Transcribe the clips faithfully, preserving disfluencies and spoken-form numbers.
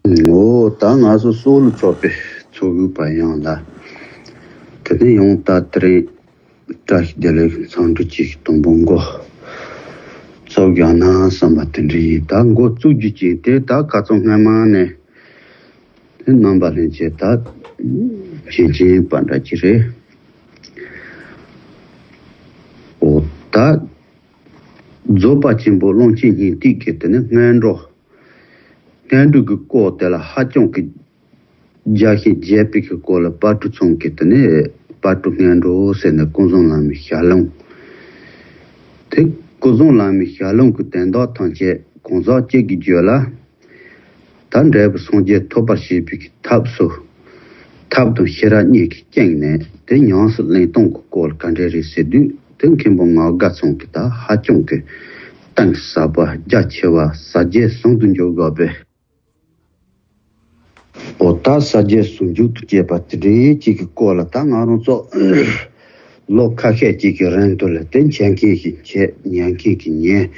འོ་ད་ང་ཚོ་སྲོག་ལ་ཚོགས་པའི་ཚོགས་དབུས་པ་ཡང་ལ། དེ་ནས་ཡང་ད་དེ་རིང་བཀྲ་ཤིས་བདེ་ལེགས་འཚམས་འདྲི་གཅིག་དང་པོ་འགོ་ཚོགས་ཡང་ན་བསམ་པ་དེ་འདྲ་ཡིན། ད་འགོ་བཙུགས་རྒྱུ་ཅིག་དེ་ད་ཁ་ཚོ་སྔ་མ་ནས་དེ་རྣམ་པ་ལྷན་རྒྱས་ད་མཁྱེན་མཁྱེན་པ་འདྲ་ཅིག་རེད། འོ་ད་རྫོགས་པ་ཆེན་པོ་ཀློང་ཆེན་སྙིང་ཐིག་གི་དེ་ནས་སྔོན་འགྲོ། སྔོན་འགྲོ་གི་སྐོར་དེ་ལ་ཧ་ཅང་གི་རྒྱ་ཆེན་རྒྱས་པའི་གི་སྐོར་ལ་དཔལ་སྤྲུལ་ཚང་གི་དེ་ནས་དཔལ་སྤྲུལ་སྔོན་འགྲོ་ཟེར་ནས་ཀུན་བཟང་བླ་མའི་ཞལ་ལུང་། དེ་ཀུན་བཟང་བླ་མའི་ཞལ་ལུང་གི་དོན་དག་ཐམས་ཅད་གང་ཟག་གཅིག་གི་རྒྱུད་ལ། ད་འབྲས་བུ་སངས་རྒྱས་ཐོབ་པར་བྱེད་པའི་གི་ཐབས་སུ། ཐབས་དང་ཤེས་རབ་གཉིས་ཀྱི་སྟེང་ནས་དེ་ཉམས་སུ་ལེན་སྟངས་ཀྱི་སྐོར་ག་འདྲ་རེད་ཟེར་དུས་དེ་མཁན་པོ་ངག་དགའ་ཚང་གི་ད་ཧ་ཅང་གི་གཏིང་ཟབ་པ་རྒྱ་ཆེ་བ་ཟབ་རྒྱས་ཟུང་དུ་འཇུག་དགོས་པས། འོ་ད་ཟབ་རྒྱས་ཟུང་འཇུག་ཏུ་སྐྱེས་པ་དེ་འདྲའི་གཅིག་གི་སྐོར་ལ་ད་ང་རང་ཚོ་ལོ་ཁ་ཤས་ཅིག་གི་རིང་དུ་ལ་དེ་མཁྱེན་མཁན་ཞིག་མཁྱེན། ཉན་མཁན་ཞིག་ཉན།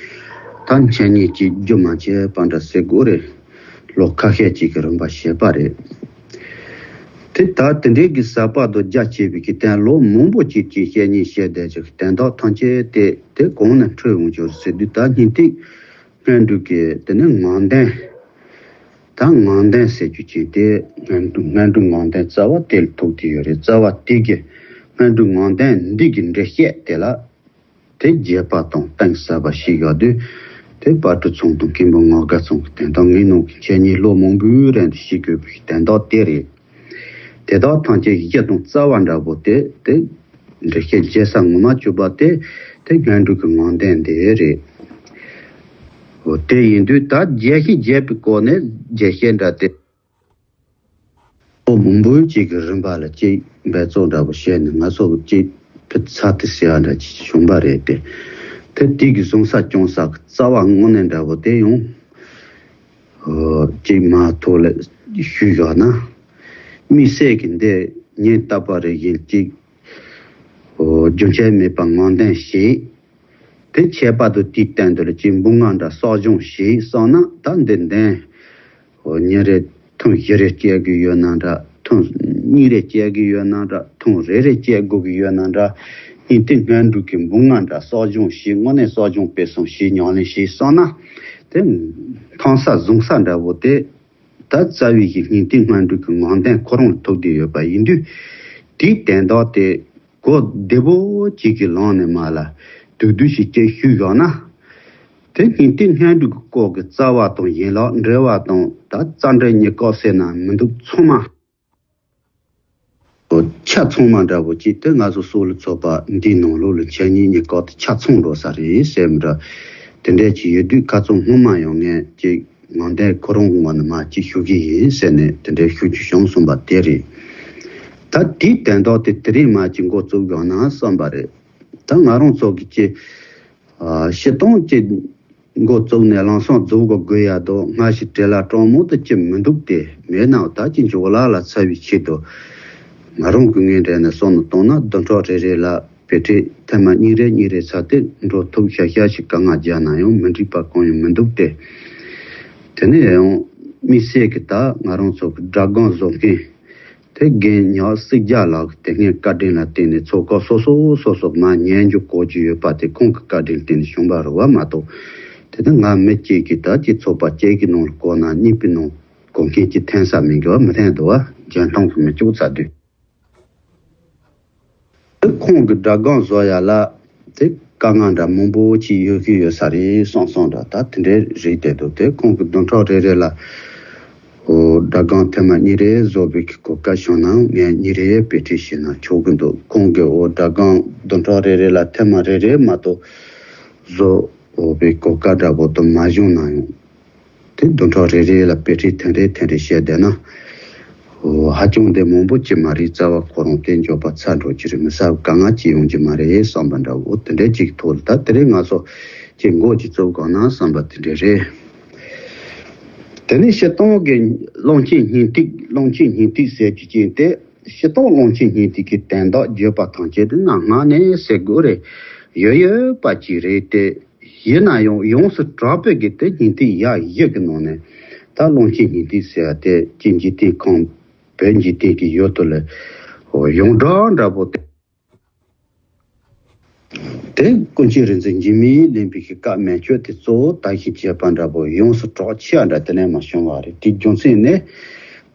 ད་མཁྱེན་མཁན་ཅིག་རྒྱུན་མ་ཆད་པ་འདྲ་ཟེར་དགོས་རེད། ལོ་ཁ་ཤས་ཅིག་གི་རིམ་པ་བྱས་པ་རེད། དེ་ད་དེ་འདྲའི་གི་ཟབ་པ་དང་རྒྱ་ཆེ་བའི་གི་དོན་ལོ་མང་པོ་ཅིག་ཅིག་བཤད་ཉན་བཤད་བསྡད་ཅིག་དོན་དག་ཐམས་ཅད་དེ་དེ་གང་ནས་འཕྲོས་འོང་ཆོག་ཟེར་དུས་ད་སྙིང་ཐིག་སྔོན་འགྲོ་གི་དེ་ནས་ངང་ལྡན། ད་ངང་ལྡན་ཟེར་རྒྱུ་ཅིག་དེ་སྔོན་འགྲོ་སྔོན་འགྲོ་ངང་ལྡན་རྩ་བ་དེ་ལ་ཐུག་བསྡད་ཡོད་རེད། རྩ་བ་དེ་གི་སྔོན་འགྲོ་ངང་ལྡན་འདི་གི་འགྲེལ་བཤད་དེ་ལ་དེ་རྒྱས་པ་དང་གཏིང་ཟབ་པ་ཞིག་ཡོད་དུས། དེ་དཔལ་སྤྲུལ་ཚང་དང་མཁན་པོ་ངག་དགའ་ཚང་གི་དོན་དག་ངའི་ནང་གི་འཆད་ཉན་ལོ་མང་པོའི་རིང་དུ་ཤེས་དགོས་པའི་དོན་དག་དེ་རེད། དེ་དག་ཐམས་ཅད་གཞི་དང་རྩ་བ་འདྲ་པོ་དེ་དེ་འགྲེལ་བཤད་རྒྱས་ས་ངོ་མ་བཅུག་པ་དེ་དེ་སྔོན་འགྲོ་གི་ངང་ལྡན་དེ་རེད། འོ་དེ་ཡིན་དུས་ད་རྒྱས་ཤིང་རྒྱས་པའི་སྐོར་ནས་རྒྱས་བཤད་འདྲ་དེ། ལོ་མང་པོའི་གཅིག་གི་རིམ་པ་ལ་གཅིག་འབད་རྩོལ་འདྲ་པོ་བྱས་ནས་ང་ཚོ་གཅིག་ཕུད་ཚར་དེ་ཟེར་བ་འདྲ་ཅིག་བྱུང་པ་རེད་དེ། དེ་དེ་གི་བཟང་ས་སྐྱོང་ས་གི་རྩ་བ་དངོས་གནས་འདྲ་པོ་དེ་ཡང་། ཨོ། གཅིག་མ་ཐོག་ལ་ཞུས་བཞག་ན། དམིགས་བསལ་གྱི་འདི་ཉིན་རྟག་པ་རེ་བཞིན་གཅིག་ཨོ། རྒྱུན་ཆད་མེད་པར་ངང་འདོན་བྱེད། དེ་ཁྱད་པར་དུ་དེའི་སྟེང་དུ་ལ་གཅིག་འབུམ་ལྔ་འདྲ་གསོག་སྦྱོང་བྱེད་བསམ་ན་ད་འདི་འདོན། ཨོ། ཉིན་རེ་ཐུན་བཞི་རེ་བྱེད་དགོས་ཡོད་ན་འདྲ། ཐུན་གཉིས་རེ་བྱེད་དགོས་ཡོད་ན་འདྲ། ཐུན་རེ་རེ་བྱེད་དགོས་ཀྱི་ཡོད་ན་འདྲ། སྙིང་ཐིག་སྔོན་འགྲོ་གི་འབུམ་ལྔ་འདྲ་གསོག་སྦྱོང་བྱེད། དངོས་གནས་གསོག་སྦྱོང་སྤེལ་གསུམ་བྱེད། ཉམས་ལེན་བྱེད་བསམ་ན། དེ་ཐང་ས་བཟུང་ས་འདྲ་པོ་དེ། ད་རྩ་བའི་གི་སྙིང་ཐིག་སྔོན་འགྲོ་གི་ངང་འདོན་ཁོ་རང་ལ་ཐུག་བསྡད་ཡོད་པ་ཡིན་དུས། དེའི་དོན་དག་དེ་གོ་བདེ་པོ་གཅིག་གི་ལམ་ནས་མ་ལ་དུག་དུག་ཞིག་ཅིག་ཞུས་བཞག་ན། དེ་སྙིང་ཐིག་སྔོན་འགྲོ་གི་སྐོར་གྱི་རྩ་བ་དང་ཡན་ལག་འགྲེལ་བ་དང་ད་རྩ་འགྲེལ་གཉིས་ཀ་ཟེར་ན་མི་འདུག་ཚང་མ། ཆ་ཚང་མ་འདྲ་པོ་ཅིག་དེ་ང་ཚོ་སྲོག་ལ་ཚོགས་པ་འདིའི་ནང་ལོགས་ལ་འཆད་ཉན་གཉིས་ཀ་དེ་ཆ་ཚང་འགྲོ་ས་རེད་ཟེར་མི་འདྲ། དེ་འདྲས་ཅིག་ཡོད་དུས་ཁ་ཚོན་སྔོན་མ་ཡང་ངས་ཅིག་ངང་འདོན་ཁོ་རང་ངོས་ནས་མ་ཅིག་ཞུ་གི་ཡིན་ཟེར་ནས་དེ་འདྲའི་ཞུ་རྒྱུ་བྱུང་སོང་པ་དེ་རེད། ད་དེའི་དོན་དག་དེ་དེ་རིང་མ་ཅིག་འགོ་བཙུགས་དགོས་ན་བསམ་པ་རེད། ད་ང་རང་ཚོ་གི་ཅིག་ཨ། སྤྱིར་བཏང་ཅིག་འགོ་བཙུགས་ནས་ལམ་སང་རྫོགས་དགོས་དགོས་ཡ་དོ་སྔ་ཕྱི་བྲེལ་ལ་གྲང་མོ་དུ་ཅི་མི་འདུག་སྟེ། མེད་ན་ད་ཅི་འཇོག་ལ་ལ་ཚ་བའི་ཆེད་དུ། ང་རང་གི་ངོས་འདྲ་ནས་བསམ་བློ་བཏང་ན་བདུན་ཕྲག་རེ་རེ་ལ་དཔེ་ཁྲིད་ཐེངས་མ་གཉིས་རེ་གཉིས་རེ་ཚར་ཏེ་འགྲོ་ཐུབ་ཤ་ཤ་ཞིག་དཀའ་ངལ་རྒྱག་ན་ཡང་མི་འགྲིག་པ་གང་ཡང་མི་འདུག་སྟེ། དེ་ནས་ཡང་དམིགས་བསལ་གྱི་ད་ང་རང་ཚོ་གི་སྒྲ་སྒམ་བཟོ་མཁན། དེ་རྒན་ཉག་སྲིད་རྒྱལ་ལགས་ཀྱིས་དེ་སྔའི་བཀའ་དྲིན་ལ་བརྟེན་ནས་ཚོགས་སྐབས་སོ་སོ་སོ་སོ་མར་ཉན་རྒྱུ་གོ་རྒྱུ་ཡོད་པ་དེ་ཁོང་གི་བཀའ་དྲིན་ལ་བརྟེན་ནས་བྱུང་བ་རེད་བ་མ་གཏོགས། དེ་ནི་ང་མི་གཅིག་གིས་ད་ཅི་ཚོགས་པ་གཅིག་གི་ནང་ལ་གོ་ན་གཉིས་པའི་ནང་གོ་མཁན་གཅིག་འཐེན་ས་མི་འགྱུར་བ་མི་འཐེན་འདུག་བ། འཇོན་ཐང་གི་མི་བཅུག་ཚར་དུས། དེ་ཁོང་གི་སྒྲ་སྒམ་བཟོ་ཡ་ལ་དེ་དཀའ་ངལ་འདྲ་མང་པོ་ཅིག་ཡོད་ཀྱི་ཡོད་ས་རེད་བསམ་བསམ་འདྲ་ད་དེ་འདྲའི་རིགས་དེ་འདུག་དེ་ཁོང་གི་བདུན་ཕྲག་རེ་རེ་ལ། ཨོ། སྒྲ་སྒམ་ཐེངས་མ་གཉིས་རེ་བཟོ་བའི་གོ་སྐབས་བྱུང་ན་ངས་གཉིས་རེ་དཔེ་ཁྲིད་བྱས་ན་ཆོག་གི་འདུག་ཁོང་གིས་ཨོ་སྒྲ་སྒམ་བདུན་ཕྲག་རེ་རེ་ལ་ཐེངས་མ་རེ་རེ་མ་གཏོགས་བཟོ་འོ་བའི་གོ་སྐབས་འདྲ་པོ་དུ་མ་བྱུང་ན་ཡང་། དེ་བདུན་ཕྲག་རེ་རེ་ལ་དཔེ་ཁྲིད་ཐེངས་རེ་ཐེངས་རེ་བྱས་བསྡད་ན། ཨོ་ཧ་ཅང་དེ་མང་པོ་ཅི་མ་རེད། རྩ་བ་ཁོ་རང་དེ་འཇོག་པ་ཚར་འགྲོ་གི་རེད། མི་ཟ་བའི་དཀའ་ངལ་ཅི་ཡོང་གི་མ་རེད་བསམ་པ་འདྲ་བོ་དེ་འདྲའི་ཅིག་ཐོག་ལ་ད་དེ་རིང་ང་ཚོ་ཅིག་འགོ་ཅིག་བཙུགས་དགོས་ན་བསམ་པ་དེ་འདྲ་རེད། དེ་ནས་སྤྱིར་བཏང་གི་ཀློང་ཆེན་སྙིང་ཐིག་ཀློང་ཆེན་སྙིང་ཐིག་ཟེར་རྒྱུ་ཅན་དེ་སྤྱིར་བཏང་ཀློང་ཆེན་སྙིང་ཐིག་གི་དོན་དག་བརྗོད་པ་ཐམས་ཅད་དེ་ནང་སྔ་ནས་ཟེར་དགོས་རེད། ཡོད་ཡོད་པ་ཅིག་རེད་དེ། ཡིན་ན་ཡང་ཡོངས་སུ་གྲགས་པའི་གི་དེ་སྙིང་ཐིག་ཡ་བཞི་གི་ནང་ནས་ ད་ཀློང་ཆེན་སྙིང་ཐིག་ཟེར་བ་དེ་ཅིག་འཇིག་རྟེན་ཁམས་བོད་འཇིག་རྟེན་གྱི་ཡུལ་དུ་ལ་ཡོངས་གྲགས་འདྲ་པོ་དེ། དེ་ཀུན་མཁྱེན་རིག་འཛིན་འཇིགས་མེད་གླིང་པའི་གི་བཀའ་མན་ཆོད་དེ་གཙོ་བོ་དར་ཞིང་རྒྱས་པ་འདྲ་པོ་ཡོངས་སུ་གྲགས་ཆེ་བ་འདྲ་དེ་ནས་མ་བྱུང་བ་རེད། དེའི་རྒྱུ་མཚན་ནི།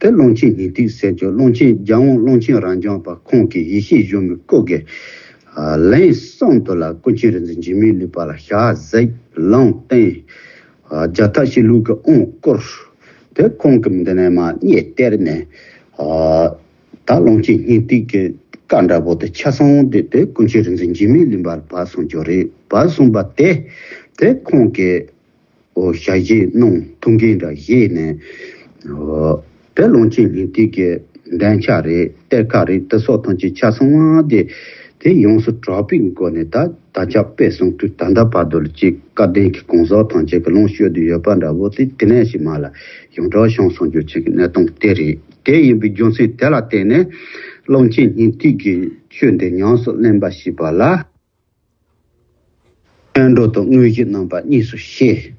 དེ་ཀློང་ཆེན་སྙིང་ཐིག་ཟེར་རྒྱུ་ཀློང་ཆེན་རྒྱལ་དབང་ཀློང་ཆེན་རབ་འབྱམས་པ་ཁོང་གི་ཡེ་ཤེས་གཞོན་ནུའི་སྐུ་གི་ལན་གསུམ་དུ་ལ་ཀུན་མཁྱེན་རིག་འཛིན་འཇིགས་མེད་གླིང་པ་ལ་ཞལ་གཟིགས་ལུང་བསྟན། རྒྱལ་ཐབས་གཤིན་ལུགས་ཀྱི་དབང་བསྐུར། དེ་ཁོང་གི་འདི་ནས་མ་རྙེད་སྟེར་ནས། ད་ཀློང་ཆེན་སྙིང་ཐིག་གི་བཀའ་འདྲ་པོ་དེ་ཆ་ཚང་དེ་དེ་ཀུན་མཁྱེན་རིག་འཛིན་འཇིགས་མེད་གླིང་པར་བབས་སོང་རྒྱུ་རེད། བབས་སོང་བ་དེ་དེ་ཁོང་གི་འོ་ཞལ་བཞེས་གནང་ཐུགས་འགན་འདྲ་བཞེས་ནས། འོ་དེ་ཀློང་ཆེན་སྙིང་ཐིག་གི་འདོན་ཆ་རེད། གཏེར་ཁ་རེད། དེ་སོགས་ཐམས་ཅད་ཆ་ཚང་བ་དེ་དེ་ཡོངས་སུ་གྲགས་པའི་སྒོ་ནས་ད་ད་ཆ་དཔེ་གསུང་དུས་ད་ལྟ་བར་དུ་ལ་ཅིག་བཀའ་བསྟན་གྱི་གང་ཟག་ཐམས་ཅད་ཀྱི་ལུང་ཤོད་དུ་ཡོད་པ་འདྲ་བོ་དེ་དེ་ནས་ཞིག་མ་ལ་ཡོངས་གྲགས་བྱུང་སོང་རྒྱུ་ཅིག་གི་གནས་སྟངས་དེ་རེད། དེ་ཡིན་པའི་རྒྱུ་མཚན་དེ་ལ་བརྟེན་ནས་ཀློང་ཆེན་སྙིང་ཐིག་གི་ཆོས་འདི་ཉམས་སུ་ལེན་པ་ཞེས་པ་ལ། སྔོན་འགྲོ་དང་དངོས་གཞི་རྣམ་པ་གཉིས་སུ་ཕྱེ།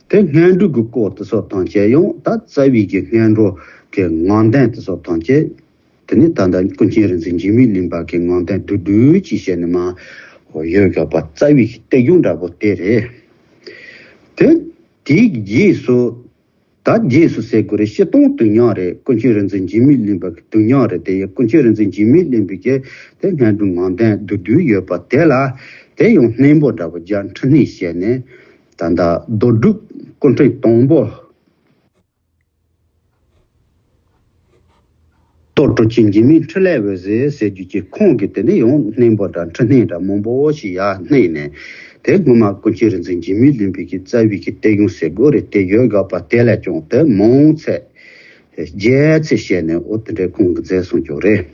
དེ་སྔོན་འགྲོ་གི་སྐོར་དེ་ཚོ་ཐམས་ཅད་ཡང་ད་རྩ་བའི་གི་སྔོན་འགྲོ་གི་ངང་ལྡན་དེ་ཚོ་ཐམས་ཅད། དེ་ནས་ད་ལྟ་ཀུན་མཁྱེན་རིག་འཛིན་འཇིགས་མེད་གླིང་པ་གི་ངང་ལྡན་བསྡུས་བསྡུས་ཅིག་བྱས་ནས་མ་ཡོད་དགོས་པ་རྩ་བའི་གི་གཏེར་གཞུང་འདྲ་པོ་དེ་རེད། དེ་དེའི་རྗེས་སུ། ད་རྗེས་སུ་ཟེར་དགོས་རེད། སྤྱིར་བཏང་དུ་ཡང་རེད། ཀུན་མཁྱེན་རིག་འཛིན་འཇིགས་མེད་གླིང་པ་གི་དུས་ཡང་རེད། དེ་ཡང་ཀུན་མཁྱེན་རིག་འཛིན་འཇིགས་མེད་གླིང་པའི་གི་དེ་སྔོན་འགྲོ་ངང་ལྡན་བསྡུས་བསྡུས་ཡོད་པ་དེ་ལ་དེ་ཡང་སྣེ་འབོར་འདྲ་པོ་བརྒྱ་ཁྲི་སྣོན་བྱས་ནས་ད་ལྟ་རྡོ་གྲུབ་སྐུ་ཕྲེང་དང་པོ། རྡོ་གྲུབ་ཆེན་འཇིགས་མེད་འཕྲིན་ལས་འོད་ཟེར་ཟེར་རྒྱུ་གྱི་ཁོང་གི་དེ་ནས་ཡང་སྣེ་འབོར་འདྲ་ཁྲི་སྣོན་འདྲ་མང་པོ་ཞིག་ཡར་སྣོན་ནས་དེ་སྔོན་མ་ཀུན་མཁྱེན་རིག་འཛིན་འཇིགས་མེད་གླིང་པའི་གི་རྩ་བའི་གི་གཏེར་གཞུང་ཟེར་དགོས་རེད། དེ་ཡོད་དགོས་པ་དེ་ལས་ཀྱང་དེ་མང་ཚད་བརྒྱད་ཚད་བཤད་ནས་འོ་དེ་འདྲའི་ཁོང་གིས་མཛད་སོང་རྒྱུ་རེད།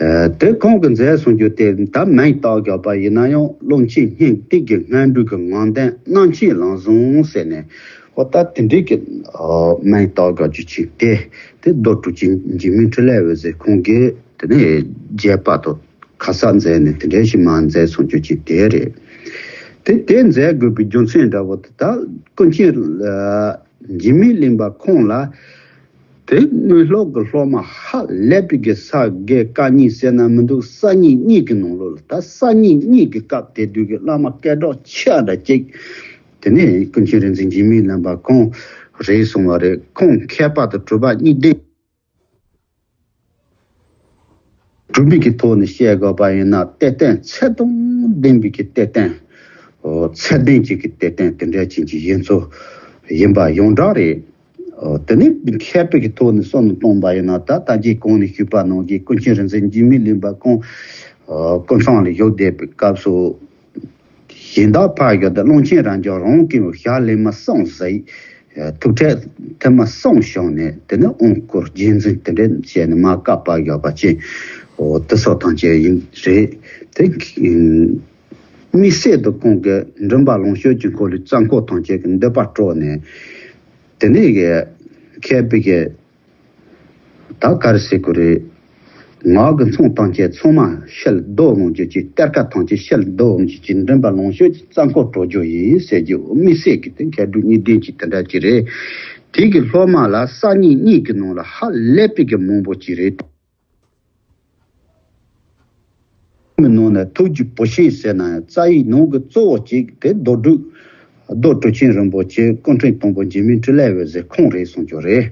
ཨ་དེ་ཁོང་གིས་མཛད་སོང་རྒྱུ་དེ་ད་མིང་བཏགས་དགོས་པ་ཡིན་ན་ཡང་ཀློང་ཆེན་སྙིང་ཐིག་གི་སྔོན་འགྲོ་གི་ངང་ལྡན་རྣམ་མཁྱེན་ལམ་བཟང་ཟེར་ནས་འོ་ད་དེ་འདྲའི་གི་ཨ་མིང་བཏགས་དགོས་རྒྱུ་ཅིག་དེ་དེ་རྡོ་གྲུབ་ཆེན་འཇིགས་མེད་འཕྲིན་ལས་འོད་ཟེར་ཁོང་གིས་དེ་ནས་རྒྱས་པ་དང་། ཁ་གསལ་མཛད་ནས་དེ་འདྲའི་ཞིག་མ་མཛད་སོང་རྒྱུ་ཅིག་དེ་རེད། དེ་དེ་མཛད་དགོས་པའི་རྒྱུ་མཚན་འདྲ་བོ་དེ་ད་ཀུན་མཁྱེན་འཇིགས་མེད་གླིང་པ་ཁོང་ལ་དེ་དངོས་སློབ་ཀྱི་སློབ་མ་ཧ་ལས་པའི་གི་ས་དགེ་བཀའ་རྙིང་ཟེར་ན་མི་འདུག་ས་རྙིང་གཉིས་ཀྱི་ནང་ལོགས་ལ་ད་ས་རྙིང་གཉིས་ཀྱི་སྐབས་དེ་དུས་ཀྱི་བླ་མ་སྐད་གྲགས་ཆེ་བ་འདྲ་ཅིག་དེ་ནས་ཀུན་མཁྱེན་རིག་འཛིན་འཇིགས་མེད་གླིང་པ་ཁོང་རེད་སོང་བ་རེད། ཁོང་མཁས་པ་དང་གྲུབ་པ་གཉིས་ལྡན། སྒྲུབ་པའི་གི་ཐོག་ནས་བཤད་དགོས་པ་ཡིན་ན་གཏེར་སྟོན་ཚད་དང་ལྡན་པའི་གི་གཏེར་སྟོན། ཚད་ལྡན་གཅིག་གི་གཏེར་སྟོན་དེ་འདྲ་ཅན་གྱི་ཡིན་ཚུལ་ཡིན་པ་ཡོངས་གྲགས་རེད། དེ་ནས་མཁས་པའི་གི་ཐོག་ནས་གསུམ་དུ་བཏང་པ་ཡིན་ན་ད་ལྟ་རྒྱས་གོང་ནས་ཞུས་པ་ནང་བཞིན་ཀུན་མཁྱེན་རིག་འཛིན་འཇིགས་མེད་གླིང་པ་ཁོང་ཀུན་ཚང་ལ་བཞུགས་བསྡད་པའི་སྐབས་སུ། གཞན་དག་ཕར་བཞག་སྟེ་ཀློང་ཆེན་རབ་འབྱམས་རང་གི་ཞལ་ལས་མ་གསུངས་ཟེར། ཐུགས་ཁྲལ་དེ་མ་གསུངས་བྱུང་ནས་དེ་ནས་དབང་བསྐུར་རྗེས་འཛིན་དེ་འདྲ་བྱས་ནས་མ་བཀག་པ་བཞག་པ་ཅན། འོ་དེ་སོགས་ཐམས་ཅད་ཡིན་རེད། དེ་དམིགས་བསལ་དུ་ཁོང་གི་མགྲིན་པ་ལོངས་སྤྱོད་ཀྱི་འཁོར་ལོའི་རྩ་འཁོར་ཐམས་ཅད་ཀྱི་འདོད་པ་སྤྲོ་ནས་དེ་ནས་མཁས་པའི་གི་ད་ག་རེ་ཟེར་དགོས་རེད། ངག་གི་མཚམས་ཐམས་ཅད་ཚང་མ་ཕྱིར་བསྡུ་འོང་རྒྱུ་ཅིག་གཏེར་ཁ་ཐམས་ཅད་ཕྱིར་བསྡུ་འོང་རྒྱུ་ཅིག་མགྲིན་པ་ལོངས་སྤྱོད་ཀྱི་རྩ་འཁོར་སྤྲོ་རྒྱུ་ཡིན་ཟེར་རྒྱུ་དམིགས་བསལ་གྱི་དེ་མཁས་གྲུབ་གཉིས་ལྡན་གྱི་དེ་འདྲ་ཅིག་རེད། དེ་གི་སློབ་མ་ལ་ས་རྙིང་གཉིས་ཀྱི་ནང་ལ་ཧ་ལས་པའི་གི་མང་པོ་ཅིག་རེད། མི་ནང་ནས་ཐུགས་ཀྱི་བུ་ཆེན་ཟེར་ན་ཡང་རྩ་བའི་ནང་གི་གཙོ་བོ་གཅིག་དེ་རྡོ་གྲུབ། རྡོ་གྲུབ་ཆེན་རིན་པོ་ཆེ་སྐུ་ཕྲེང་དང་པོ་འཇིགས་མེད་འཕྲིན་ལས་འོད་ཟེར་ཁོང་རེད་གསུང་རྒྱུ་རེད།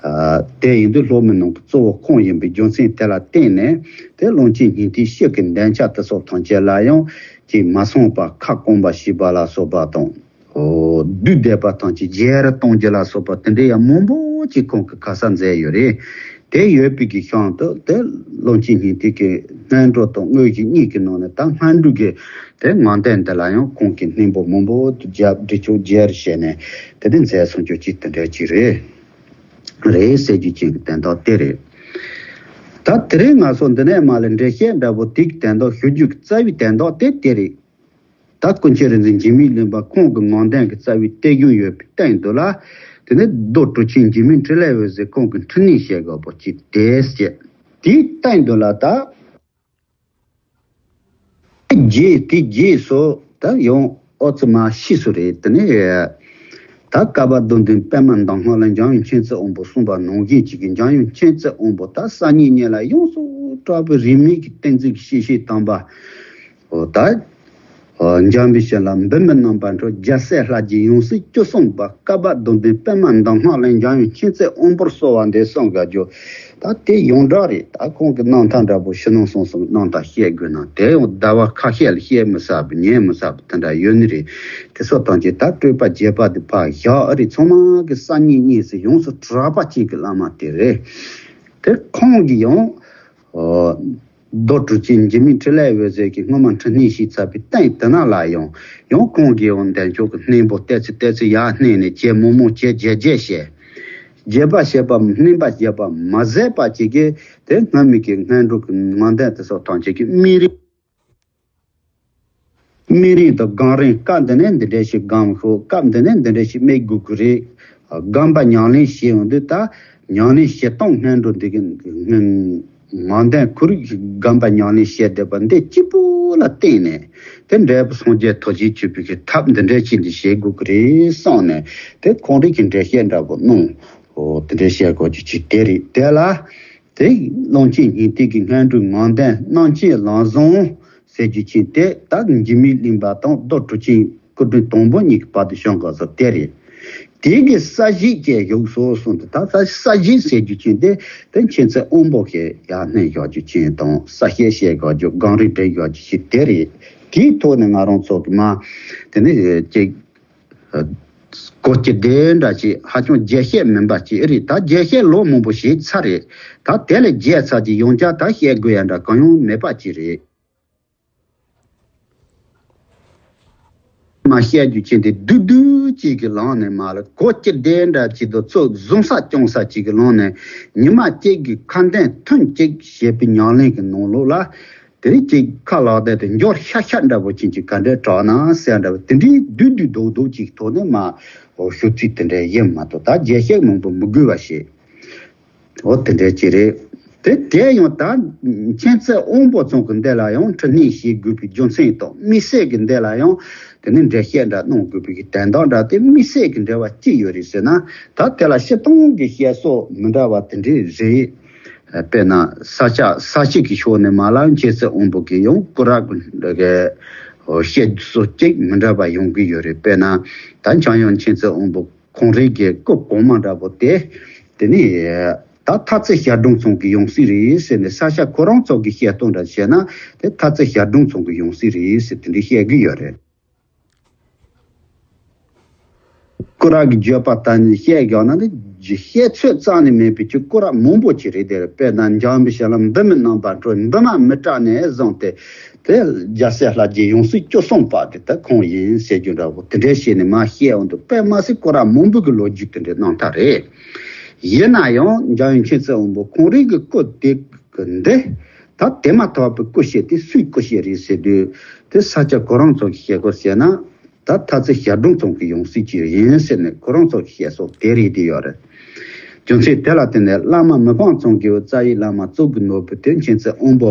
ཨ་དེ་ཡིན་དུས་སློབ་མའི་ནང་གི་གཙོ་བོ་ཁོང་ཡིན་པའི་རྒྱུ་མཚན་དེ་ལ་བརྟེན་ནས་དེ་ཀློང་ཆེན་སྙིང་ཐིག་ཕྱི་གི་འདོན་ཆ་དེ་སོགས་ཐམས་ཅད་ལ་ཡང་ཅིག་མ་སོང་པ་ཁ་སྐོང་པ་ཞེས་པ་ལ་སོགས་པ་དང་། འོ་བསྡུས་བསྡད་པ་ཐམས་ཅད་རྗེས་ར་གཏོང་རྒྱུ་ལ་སོགས་པ་དེ་འདྲའི་ཡང་མང་པོ་ཅིག་ཁོང་གིས་ཁ་གསལ་མཛད་ཡོད་རེད། དེ་ཡོད་པའི་གི་ཤང་དུ་དེ་ཀློང་ཆེན་སྙིང་ཐིག་གི་སྔོན་འགྲོ་དང་དངོས་གཞི་གཉིས་ཀྱི་ནང་ནས་ད་སྔོན་འགྲོ་གི་དེ་ངང་ལྡན་འདི་ལ་ཡང་ཁོང་གིས་སྣེ་འབོར་མང་པོ་རྒྱབ་འབྲི་ཆོག་རྒྱལ་བྱས་ནས་དེ་འདྲ་མཛད་སོང་རྒྱུ་ཅིག་དེ་འདྲ་ཅིག་རེད། རེད་ཟེར་རྒྱུ་ཅིག་གི་དོན་དག་དེ་རེད། ད་དེ་རིང་ང་ཚོ་འདི་ནས་མ་ལ་འགྲེལ་བཤད་འདྲ་པོ་དེ་གི་དོན་དག་ཞུ་རྒྱུ་གི་རྩ་བའི་དོན་དག་དེ་དེ་རེད། ད་ཀུན་མཁྱེན་རིག་འཛིན་འཇིགས་མེད་གླིང་པ་ཁོང་གི་ངང་ལྡན་གྱི་རྩ་བའི་གཏེར་གཞུང་ཡོད་པའི་སྟེང་དུ་ལ། དེ་ནས་རྡོ་གྲུབ་ཆེན་འཇིགས་མེད་འཕྲིན་ལས་འོད་ཟེར་ཁོང་གི་འཕྲིན་ལས་བྱེད་དགོས་པ་ཅིག་དེ་བཤད། དེའི་སྟེང་དུ་ལ་ད། རྗེས་དེ་རྗེས་སུ་ད་ཡང་ཨོ་ཙི་མ་ཤི་སུ་རེད་དེ་ནས། ད་བསྐལ་པ་བདུན་ལྡན་པདྨ་འདབ་ལྔ་ལ་འཇམ་དབྱངས་མཁྱེན་བརྩེ་དབང་པོ་གསུངས་པ་ནང་བཞིན་ཅིག་གི། འཇམ་དབྱངས་མཁྱེན་བརྩེ་དབང་པོ་ད་སང་ཉིན་ཉིན་ལ་ཡོངས་སུ་གྲགས་པའི་རིས་མེད་ཀྱི་བསྟན་འཛིན་གྱི་གཤེགས་གཤེགས་དམ་པ། འོ་ད། འོ་འཇམ་པའི་ཞལ་ལ་འབུམ་མི་རྣམ་པར་འཕྲོ། རྒྱལ་སྲས་ལྷ་རྗེ་ཡང་སྲིད་བཅུ་གསུམ་པ། བསྐལ་པ་བདུན་ལྡན་པདྨ་འདབ་ལྔ་ལ། འཇམ་དབྱངས་མཁྱེན་བརྩེ་དབང་པོར་གསོལ་བ་འདེབས་གསུངས་ག་རྒྱུ། ད་དེ་ཡོངས་གྲགས་རེད། ད་ཁོང་གི་རྣམ་ཐར་འདྲ་པོ་ཕྱི་ནང་གསང་གསུམ་རྣམ་ཐར་བཤད་དགོས་ན་དེ་ཡང་ཟླ་བ་ཁ་ཤས་ལ་བཤད་མི་ཚར་བ་ཉན་མི་ཚར་བ་དེ་འདྲ་ཡོད་ནི་རེད། དེ་སོགས་དང་བཅས་ད་སྤྲོས་པ་བརྒྱད་པ་དེ་ཕར་བཞག་ཨ་རེད། ཚང་མ་གི་སང་ཉིན་ཉིན་སུ་ཡོངས་སུ་གྲགས་པ་ཅན་གྱི་བླ་མ་དེ་རེད། དེ་ཁོང་གིས་ཡང་། རྡོ་གྲུབ་ཆེན་འཇིགས་མེད་འཕྲིན་ལས་འོད་ཟེར་གྱིས་སྔོན་མ་འཕྲིན་སྣེ་ཞུས་ཚར་བའི་སྟེང་དེ་ན་ལ་ཡང་ཡང་ཁོང་གིས་ཡང་འདས་མཆོག་གི་སྙིང་པོ་བལྟས་ཚེ་བལྟས་ཚེ་ཡར་སྣེ་ནས་བྱས་མང་མང་བྱས་རྒྱས་རྒྱས་བཤད། རྒྱས་པ་བཤད་པ་སྙིང་པ་རྒྱས་པ་མ་ཟད་པ་ཅིག་གིས་དེ་སྔ་མའི་གི་སྔོན་འགྲོ་གི་ངང་ལྡན་དེ་སོགས་ཐམས་ཅད་ཀྱི་སྨིན་རིམ། སྨིན་རིམ་དང་སྒོམ་རིམ། སྐབས་འདི་ནས་འདི་འདྲ་ཞིག་སྒོམ་ཤོག་སྐབས་འདི་ནས་འདི་འདྲ་ཞིག་སྨིན་དགོས་ཀྱི་རེད། སྒོམ་པ་ཉམས་ལེན་བྱེད་ཡོང་དུས་ད་ཉམས་ལེན་བྱེད་སྟངས་སྔོན་འགྲོ་འདི་གི་ངང་ལྡན་ཁོ་རང་གི་སྒོམ་པ་ཉམས་ལེན་བྱེད་བསྡད་པ་འདི་གཅིག་པུ་ལ་བརྟེན་ནས་དེ་འབྲས་བུ་སངས་རྒྱས་ཐོབ་བྱེད་ཆོད་པའི་གི་ཐབས་འདི་འདྲ་ཅིག་འདི་བྱེད་དགོས་ཀྱི་རེད་བསམ་ནས་དེ་ཁོང་རང་གི་འགྲེལ་བཤད་འདྲ་པོ་གནང་། འོ་དེ་འདྲ་བཤད་དགོས་ཀྱི་ཅིག་དེ་རེད། དེ་ལ། དེ་ཀློང་ཆེན་སྙིང་ཐིག་གི་སྔོན་འགྲོའི་ངང་ལྡན་རྣམ་མཁྱེན་ལམ་བཟང་ཟེར་རྒྱུ་ཅན་དེ་ད་འཇིགས་མེད་གླིང་པ་དང་རྡོ་གྲུབ་ཆེན་སྐུ་ཕྲེང་དང་པོ་གཉིས་ཀྱི་བར་དུ་བྱུང་དགོས་ས་དེ་རེད། དེ་གི་ས་གཞི་བཅས་བཞུགས་སོ་གསུངས་ཏེ། ད་ས་ས་གཞི་ཟེར་རྒྱུ་ཅན་དེ་དེ་མཁྱེན་བརྩེ་དབང་པོ་གི་ཡར་སྣེ་བཞག་རྒྱུ་ཅན་དང་ས་སྐྱ་བཤད་དགོས་རྒྱུ་སྒོམ་རིམ་འགྲེལ་དགོས་རྒྱུ་ཅན་དེ་རེད། དེའི་ཐོག་ནས་ང་རང་ཚོ་གི་མ་དེ་ནི་ཅིག་གོ་སྐབས་དེ་འདྲ་ཅིག་ཧ་ཅང་རྒྱས་བཤད་མིན་པ་ཅིག་རེད། ད་རྒྱས་བཤད་ལོ་མང་པོ་བྱས་ཚར་རེད། ད་དེ་ལས་རྒྱས་ཚར་གྱི་ཡང་བསྐྱར་ད་བཤད་དགོས་ཡ་འདྲ་གང་ཡང་མེད་པ་ཅིག་རེད། མ་བཤད་རྒྱུ་ཅན་དེ་བསྡུས་བསྡུས་ཅིག་གི་ལམ་ནས་མ་ལ་གོ་སྐབས་དེ་འདྲ་ཅིག་དང་ཚོད་བཟུང་ས་སྐྱོང་ས་ཅིག་གི་ལམ་ནས་ཉི་མ་གཅིག་གི་ཁ་འདོན་ཐུན་གཅིག་བྱེད་པའི་ཉམས་ལེན་གྱི་ནང་ལོགས་ལ། དེ་རིང་གཅིག་ཁ་ལག་བསྡད་དེ་འབྱོར་ཤ་ཤ་འདྲ་པོ་ཅན་གྱི་ག་འདྲ་དྲག་ན་ཟེར་འདྲ་པོ་དེ་འདྲའི་བསྡུས་བསྡུས་རྡོག་རྡོག་ཅིག་ཐོག་ནས་མ་འོ་ཞུ་ཚིག་དེ་འདྲ་ཡིན་མ་གཏོགས་ད་རྒྱས་བཤད་མང་པོ་མི་དགོས་པ་ཞིག་འོ་དེ་འདྲ་ཅིག་རེད། དེ་དེ་ཡང་ད་མཁྱེན་བརྩེ་དབང་པོ་ཚང་གི་འདི་ལ་ཡང་འཕྲིན་སྣེ་ཞུ་དགོས་པའི་རྒྱུ་མཚན་དང་དམིགས་བསལ་གྱི་འདི་ལ་ཡང་དེ་ནི་འགྲེལ་བཤད་འདྲ་གནང་དགོས་པའི་གི་དོན་དག་འདྲ་དེ་དམིགས་བསལ་གྱི་འབྲེལ་བ་ཅི་ཡོད་རེད་ཟེར་ན། ད་དེ་ལ་སྤྱིར་བཏང་གི་བཤད་སྲོལ་མི་འདྲ་བ་དེ་འདྲ་རེད། དཔེར་ན་ས་སྐྱ་ས་སྐྱ་གི་ཕྱོགས་ནས་མ་ལ་མཁྱེན་བརྩེ་དབང་པོ་གིས་ཡང་སྐུ་རབ་ཀྱི་བཤད་སྲོལ་གཅིག་མི་འདྲ་བ་ཡོང་གི་ཡོད་རེད། དཔེར་ན་ད་འཇམ་དབྱངས་མཁྱེན་བརྩེ་དབང་པོ་ཁོང་རང་གི་སྐུ་གོང་མ་འདྲ་པོ་དེ་དེ་ནི་ད་ཐར་རྩེ་ཞལ་གྲངས་ཚང་གི་ཡང་སྲིད་རེད་ཟེར་ནས། ས་སྐྱ་ཁོ་རང་ཚོ་གི་བཤད་སྟངས་འདྲ་བྱས་ན་དེ་ཐར་རྩེ་ཞལ་གྲངས་ཚང་གི་ཡང་སྲིད་རེད་ཟེར་དེ་འདྲ་བཤད་གི་ཡོད་རེད། སྐུ་རབ་ཀྱི་བརྗོད་པ་ལྟར་ནས་བཤད་བཞག་ན་ནི་བཤད་ཚོད་རྩ་ནས་མེད་པའི་ཆོས་སྐུ་རབ་མང་པོ་ཅིག་རེད་དེ། དཔེར་ན་འཇམ་པའི་ཞལ་ལ་འབུམ་མི་རྣམ་པར་འཕྲོ། འབུམ་མ་མི་ཏྲ་ནས་བཟུང་སྟེ་དེ་རྒྱལ་སྲས་ལྷ་རྗེ་ཡང་སྲིད་བཅུ་གསུམ་པ་དེ་ད་ཁོང་ཡིན་ཟེར་རྒྱུ་འདྲ་པོ་དེ་འདྲ་བྱས་ནས་མ་བཤད་འོང་དུས། དཔེ་མ་སྲིད་སྐུ་རབ་མང་པོ་གི་ལོ་རྒྱུས་དེ་འདྲའི་རྣམ་ཐར་རེད། ཡིན་ན་ཡང་འཇམ་དབྱངས་མཁྱེན་བརྩེ་དབང་པོ་ཁོང་རང་གི་སྐུ་དེ་གི་འདི་ད་དེ་མ་ཐག་པའི་སྐུ་བཤད་དེ་སུའི་སྐུ་བཤད་རེད་ཟེར་དུས། དེ་ས་སྐྱ་ཁོ་རང་ཚོ་གི་བཤད་སྐོར་བཤད་ན། ད་ཐར་རྩེ་ཞལ་གྲངས་ཚང་གི་ཡང་སྲིད་ཅིག་ཡིན་ཟེར་ནས་ཁོ་རང་ཚོ་གི་བཤད་སྲོལ་དེ་རེད་དེ་ཡོད་རེད། རྒྱུ་མཚན་དེ་ལ་བརྟེན་ནས་བླ་མ་མི་ཕམ་ཚང་གི་རྩ་བའི་བླ་མ་གཙུག་གི་ནོར་བུ་དེ་མཁྱེན་བརྩེ་དབང་པོ་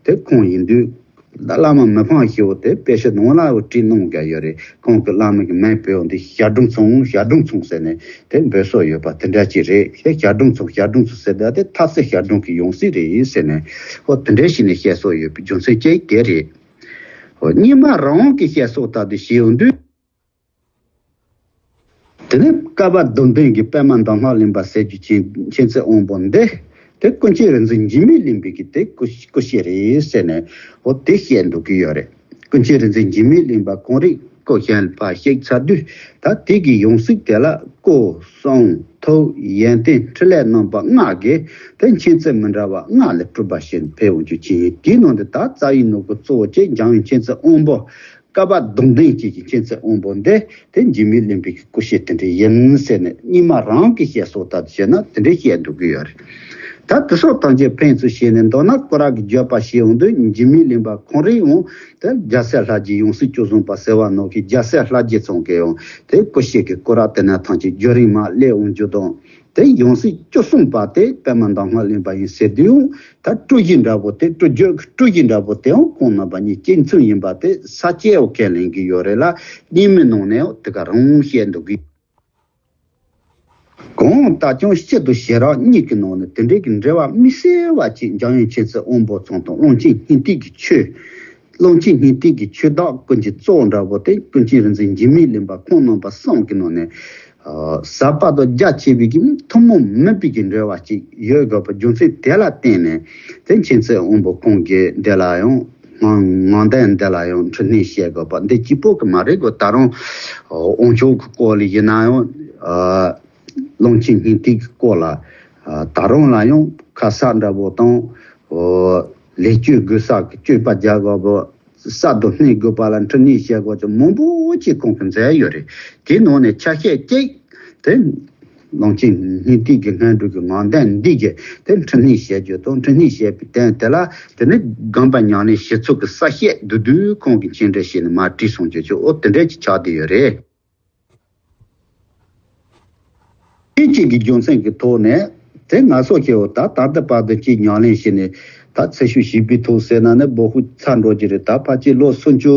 དེ་ཁོང་ཡིན་དུས། ད་བླ་མ་མི་ཕམ་ཞེས་པ་དེ་དཔེ་ཆ་ནང་ལ་བྲིས་གནང་གི་ཡོད་རེད། ཁོང་གི་བླ་མ་གི་མིང་བོས་འོང་དུས་ཞལ་གྲངས་ཚང་ཞལ་གྲངས་ཚང་ཟེར་ནས་དེ་འབོད་སྲོལ་ཡོད་པ་དེ་འདྲ་ཅིག་རེད། ཞལ་གྲངས་ཚང་ཞལ་གྲངས་ཚང་ཟེར་ད་དེ་ཐར་རྩེ་ཞལ་གྲངས་ཀྱི་ཡང་སྲིད་རེད་ཟེར་ནས་ཨོ་དེ་འདྲ་ཞིག་ནས་བཤད་སྲོལ་ཡོད་པའི་རྒྱུ་མཚན་གཅིག་དེ་རེད། ཨོ་རྙིང་མ་རང་གི་བཤད་སྲོལ་ལྟར་དུ་བྱས་ཡོང་དུས། དེ་ནས་བསྐལ་པ་བདུན་ལྡན་གྱི་པདྨ་འདབ་ལྔ་གླིང་པ་ཟེར་རྒྱུ་ཅན་མཁྱེན་བརྩེ་དབང་པོ་འདི་དེ་ཀུན་མཁྱེན་རིག་འཛིན་འཇིགས་མེད་གླིང་པའི་གི་དེ་སྐུ་སྐུ་བཤད་རེད་ཟེར་ནས་ཨོ་དེ་བཤད་འདུག་གི་ཡོད་རེད། ཀུན་མཁྱེན་རིག་འཛིན་འཇིགས་མེད་གླིང་པ་ཁོང་རང་སྐུ་གཞན་ཕར་གཤེགས་ཚར་དུས། ད་དེ་གི་ཡང་སྲིད་དེ་ལ་སྐུ་གསུང་ཐུགས་ཡོན་ཏན་ཕྲིན་ལས་རྣམ་པ་ལྔ་གིས་དེ་མཁྱེན་བརྩེ་མི་འདྲ་བ་ལྔ་ལས་གྲུབ་པ་ཞིག་ཕེབས་འོང་རྒྱུ་ཅན་ཡིན། དེའི་ནང་དུ་ད་རྩ་བའི་ནོར་བུ་གཙོ་བོ་ཅན་འཇམ་དབྱངས་མཁྱེན་བརྩེ་དབང་པོ། བསྐལ་པ་བདུན་ལྡན་གཅིག་གི་མཁྱེན་བརྩེ་དབང་པོ་འདི་དེ་འཇིགས་མེད་གླིང་པའི་སྐུ་བཤད་དེ་འདྲ་ཡིན་ཟེར་ནས་རྙིང་མ་རང་གི་བཤད་སྲོལ་ལྟར་དུ་བྱས་ན་དེ་འདྲ་བཤད་འདུག་གི་ཡོད་རེད། ད་དེ་སོགས་ཐམས་ཅད་ཕན་ཚུན་བཤད་ནས་མདོར་ན་སྐུ་རབ་ཀྱི་བརྗོད་པ་བྱས་འོང་དུས་འཇིགས་མེད་གླིང་པ་ཁོང་རང་ཡང་དེ་རྒྱལ་སྲས་ལྷ་རྗེ་ཡང་སྲིད་བཅུ་གསུམ་པ་ཟེར་བ་ནང་གི་རྒྱལ་སྲས་ལྷ་རྗེ་ཚང་གི་ཡང་དེ་སྐུ་བཤད་ཀྱི་སྐུ་རབ་དེ་ན་ཐམས་ཅད་བརྒྱུད་རིམ་མ་སླེབས་འོང་རྒྱུ་དང་། དེ་ཡང་སྲིད་བཅུ་གསུམ་པ་དེ་པདྨ་འདབ་ལྔ་གླིང་པ་ཡིན་ཟེར་དུས་ཡང་ད་སྤྲུལ་གཞི་འདྲ་པོ་དེ་སྤྲུལ་བརྒྱུད་ཀྱི་སྤྲུལ་གཞི་འདྲ་པོ་དེའང་ཁོང་རྣམ་པ་གཉིས་གཅིག་མཚུངས་ཡིན་པ་དེ་ས་སྐྱའི་འོག་ཁས་ལེན་གྱི་ཡོད་རེད་ལ། རྙིང་མའི་ནང་ནས་ཡང་དེ་ག་རང་བཤད་འདུག་གི། གང་ལྟར་ཀྱང་སྤྱི་དང་ཞི་རགས་གཉིས་ཀྱི་ནང་ནས་དེ་འདྲའི་གི་འབྲེལ་བ་དམིགས་བསལ་བ་ཅིག་འཇམ་དབྱངས་མཁྱེན་བརྩེ་དབང་པོ་ཚང་དང་ཀློང་ཆེན་སྙིང་ཐིག་གི་ཆོས། ཀློང་ཆེན་སྙིང་ཐིག་གི་ཆོས་བདག་ཀུན་གྱི་གཙོ་བོ་འདྲ་པོ་དེ་ཀུན་མཁྱེན་རིག་འཛིན་འཇིགས་མེད་གླིང་པ་ཁོང་རྣམ་པ་གསུམ་གྱི་ནང་ནས། ཨ། ཟབ་པ་དང་རྒྱ་ཆེ་བའི་གི་ཐུན་མོང་མིན་པའི་གི་འབྲེལ་བ་ཅིག་ཡོད་དགོས་པ་རྒྱུ་མཚན་དེ་ལ་བརྟེན་ནས། དེ་མཁྱེན་བརྩེ་དབང་པོ་ཁོང་གིས་འདི་ལ་ཡང་ངང་ངང་ལྡན་འདི་ལ་ཡང་འཕྲི་སྣོན་བྱེད་དགོས་པ་འདི་གཅིག་པོ་གི་མ་རེད་གོ། ད་རུང་དབང་ཕྱུག་གི་སྐོར་ལ་ཡིན་ན་ཡང་། ཨ། ཀློང་ཆེན་སྙིང་ཐིག་གི་སྐོར་ལ། ཨ། ད་རུང་ལ་ཡང་ཁ་གསབ་འདྲ་པོ་དང་། ཨོ། ལེགས་བཅོས་དགོས་ས་གི་བཅོས་པ་རྒྱག་དགོས་པ། གསར་དུ་སྣོན་དགོས་པ་ལ་འཕྲི་སྣོན་བྱེད་དགོས་ཀྱི་མང་པོ་ཅིག་ཁོང་གིས་མཛད་ཡོད་རེད། དེའི་ནང་ནས་ཆ་ཤས་གཅིག་དེ། ཀློང་ཆེན་སྙིང་ཐིག་གི་སྔོན་འགྲོ་གི་ངང་ལྡན་འདི་གིས་དེ་འཕྲི་སྣོན་བྱེད་རྒྱུ་དང་། འཕྲི་སྣོན་བྱས་པའི་དོན་དེ་ལ་དེ་ནི་དགོངས་པ་ཉམས་ལེན་བྱེད་ཚུལ་གྱི་གསལ་བཤད་བསྡུས་བསྡུས་ཁོང་གིས་མཆན་འགྲེལ་བྱས་ནས་མར་བྲིས་སོང་རྒྱུ་ཅིག་འོ་དེ་འདྲ་ཅིག་ཆགས་བསྡད་ཡོད་རེད། དེ་གཅིག་གི་རྒྱུ་མཚན་གྱི་ཐོག་ནས་དེ་ང་ཚོ་ཁྱེད་འོ་ད་ད་ལྟ་བར་དུ་ཅིག་ཉམས་ལེན་བྱས་ནས། ད་ཚེ་ཤུལ་བཞི་པའི་ཐོག་ཟེར་ན་ནི་སྦོ་ཧུ་ཚར་འགྲོ་གི་རེད། ད་ཕལ་ཆེར་ལོ་སུམ་ཅུ་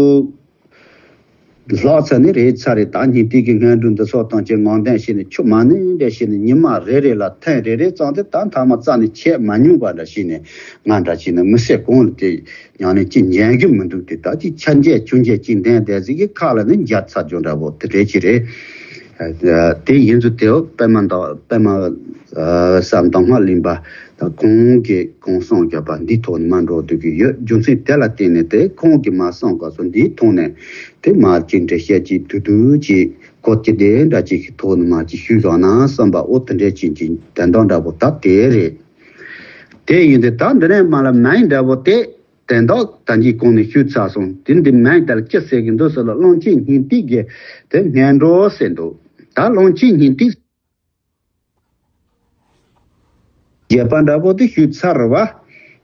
ལྷག་ཚར་ནི་རེད་ཚར་རེད། ད་སྙིང་ཐིག་གི་སྔོན་འགྲོ་འདི་ཚོ་དང་ཅིག་ངང་ལྡན་བྱས་ནས་ཆུ་མ་ནི་འདྲ་བྱས་ནས་ཉི་མ་རེ་རེ་ལ་ཐེངས་རེ་རེ་ཙམ་དེ་ད་མཐའ་མ་རྩ་ནས་བྱས་མ་མྱོང་པ་འདྲ་བྱས་ནས་ང་འདྲ་བྱས་ནས་མི་ཚེ་གང་ལ་དེ། ཡང་ནས་ཅི་ཉན་གི་མི་འདུག་དེ་ད་ཅི་ཆ་འཇལ་ཆུ་འཇལ་ཅི་འདན་དེ་ཟིག་གི་ཁ་ལ་ནི་འཇལ་ཚར་རྒྱུ་འདྲ་པོ་དེ་རེད་ཅི་རེད། དེ་ཡིན་ཚུལ་དེའོ་པདྨ་དང་པདྨ་ས་མདོ་སྔགས་གླིང་པ་དང་ཁོང་གིས་གོང་གསུངས་བརྒྱབ་པ་འདིའི་ཐོག་ནས་མ་འགྲོ་འདུག་གི་ཡོད། རྒྱུ་མཚན་དེ་ལ་བརྟེན་ནས་དེ་ཁོང་གིས་མ་གསུངས་ག་སོ་འདིའི་ཐོག་ནས་དེ་མ་ཅི་འདྲ་བཤད་ཅི་དུ་དུ་ཅི་གོ་ཅི་དེ་འདྲ་ཅིག་གི་ཐོག་ནས་མ་ཅི་ཞུས་བཞག་ན་བསམ་པ་འོ་དེ་འདྲ་ཅིག་ཅིག་དན་རྟགས་འདྲ་པོ་ད་དེ་རེད། དེ་ཡིན་དུས་ད་འདི་ནས་མ་ལ་མན་འདྲ་པོ་དེ། དོན་དག་ད་གིན་གོང་ནས་ཞུས་ཚར་སོང་། དེ་འདི་མིང་དེ་ལ་ཅི་ཟེར་གི་འདུག་ཟེར་ལ་ཀློང་ཆེན་སྙིང་ཐིག་གི་དེ་སྔོན་འགྲོ་ཟེར་འདུག་ད་ཀློང་ཆེན་སྙིང་ཐིག་རྒྱས་པ་འདྲ་པོ་དེ་ཞུས་ཚར་བ།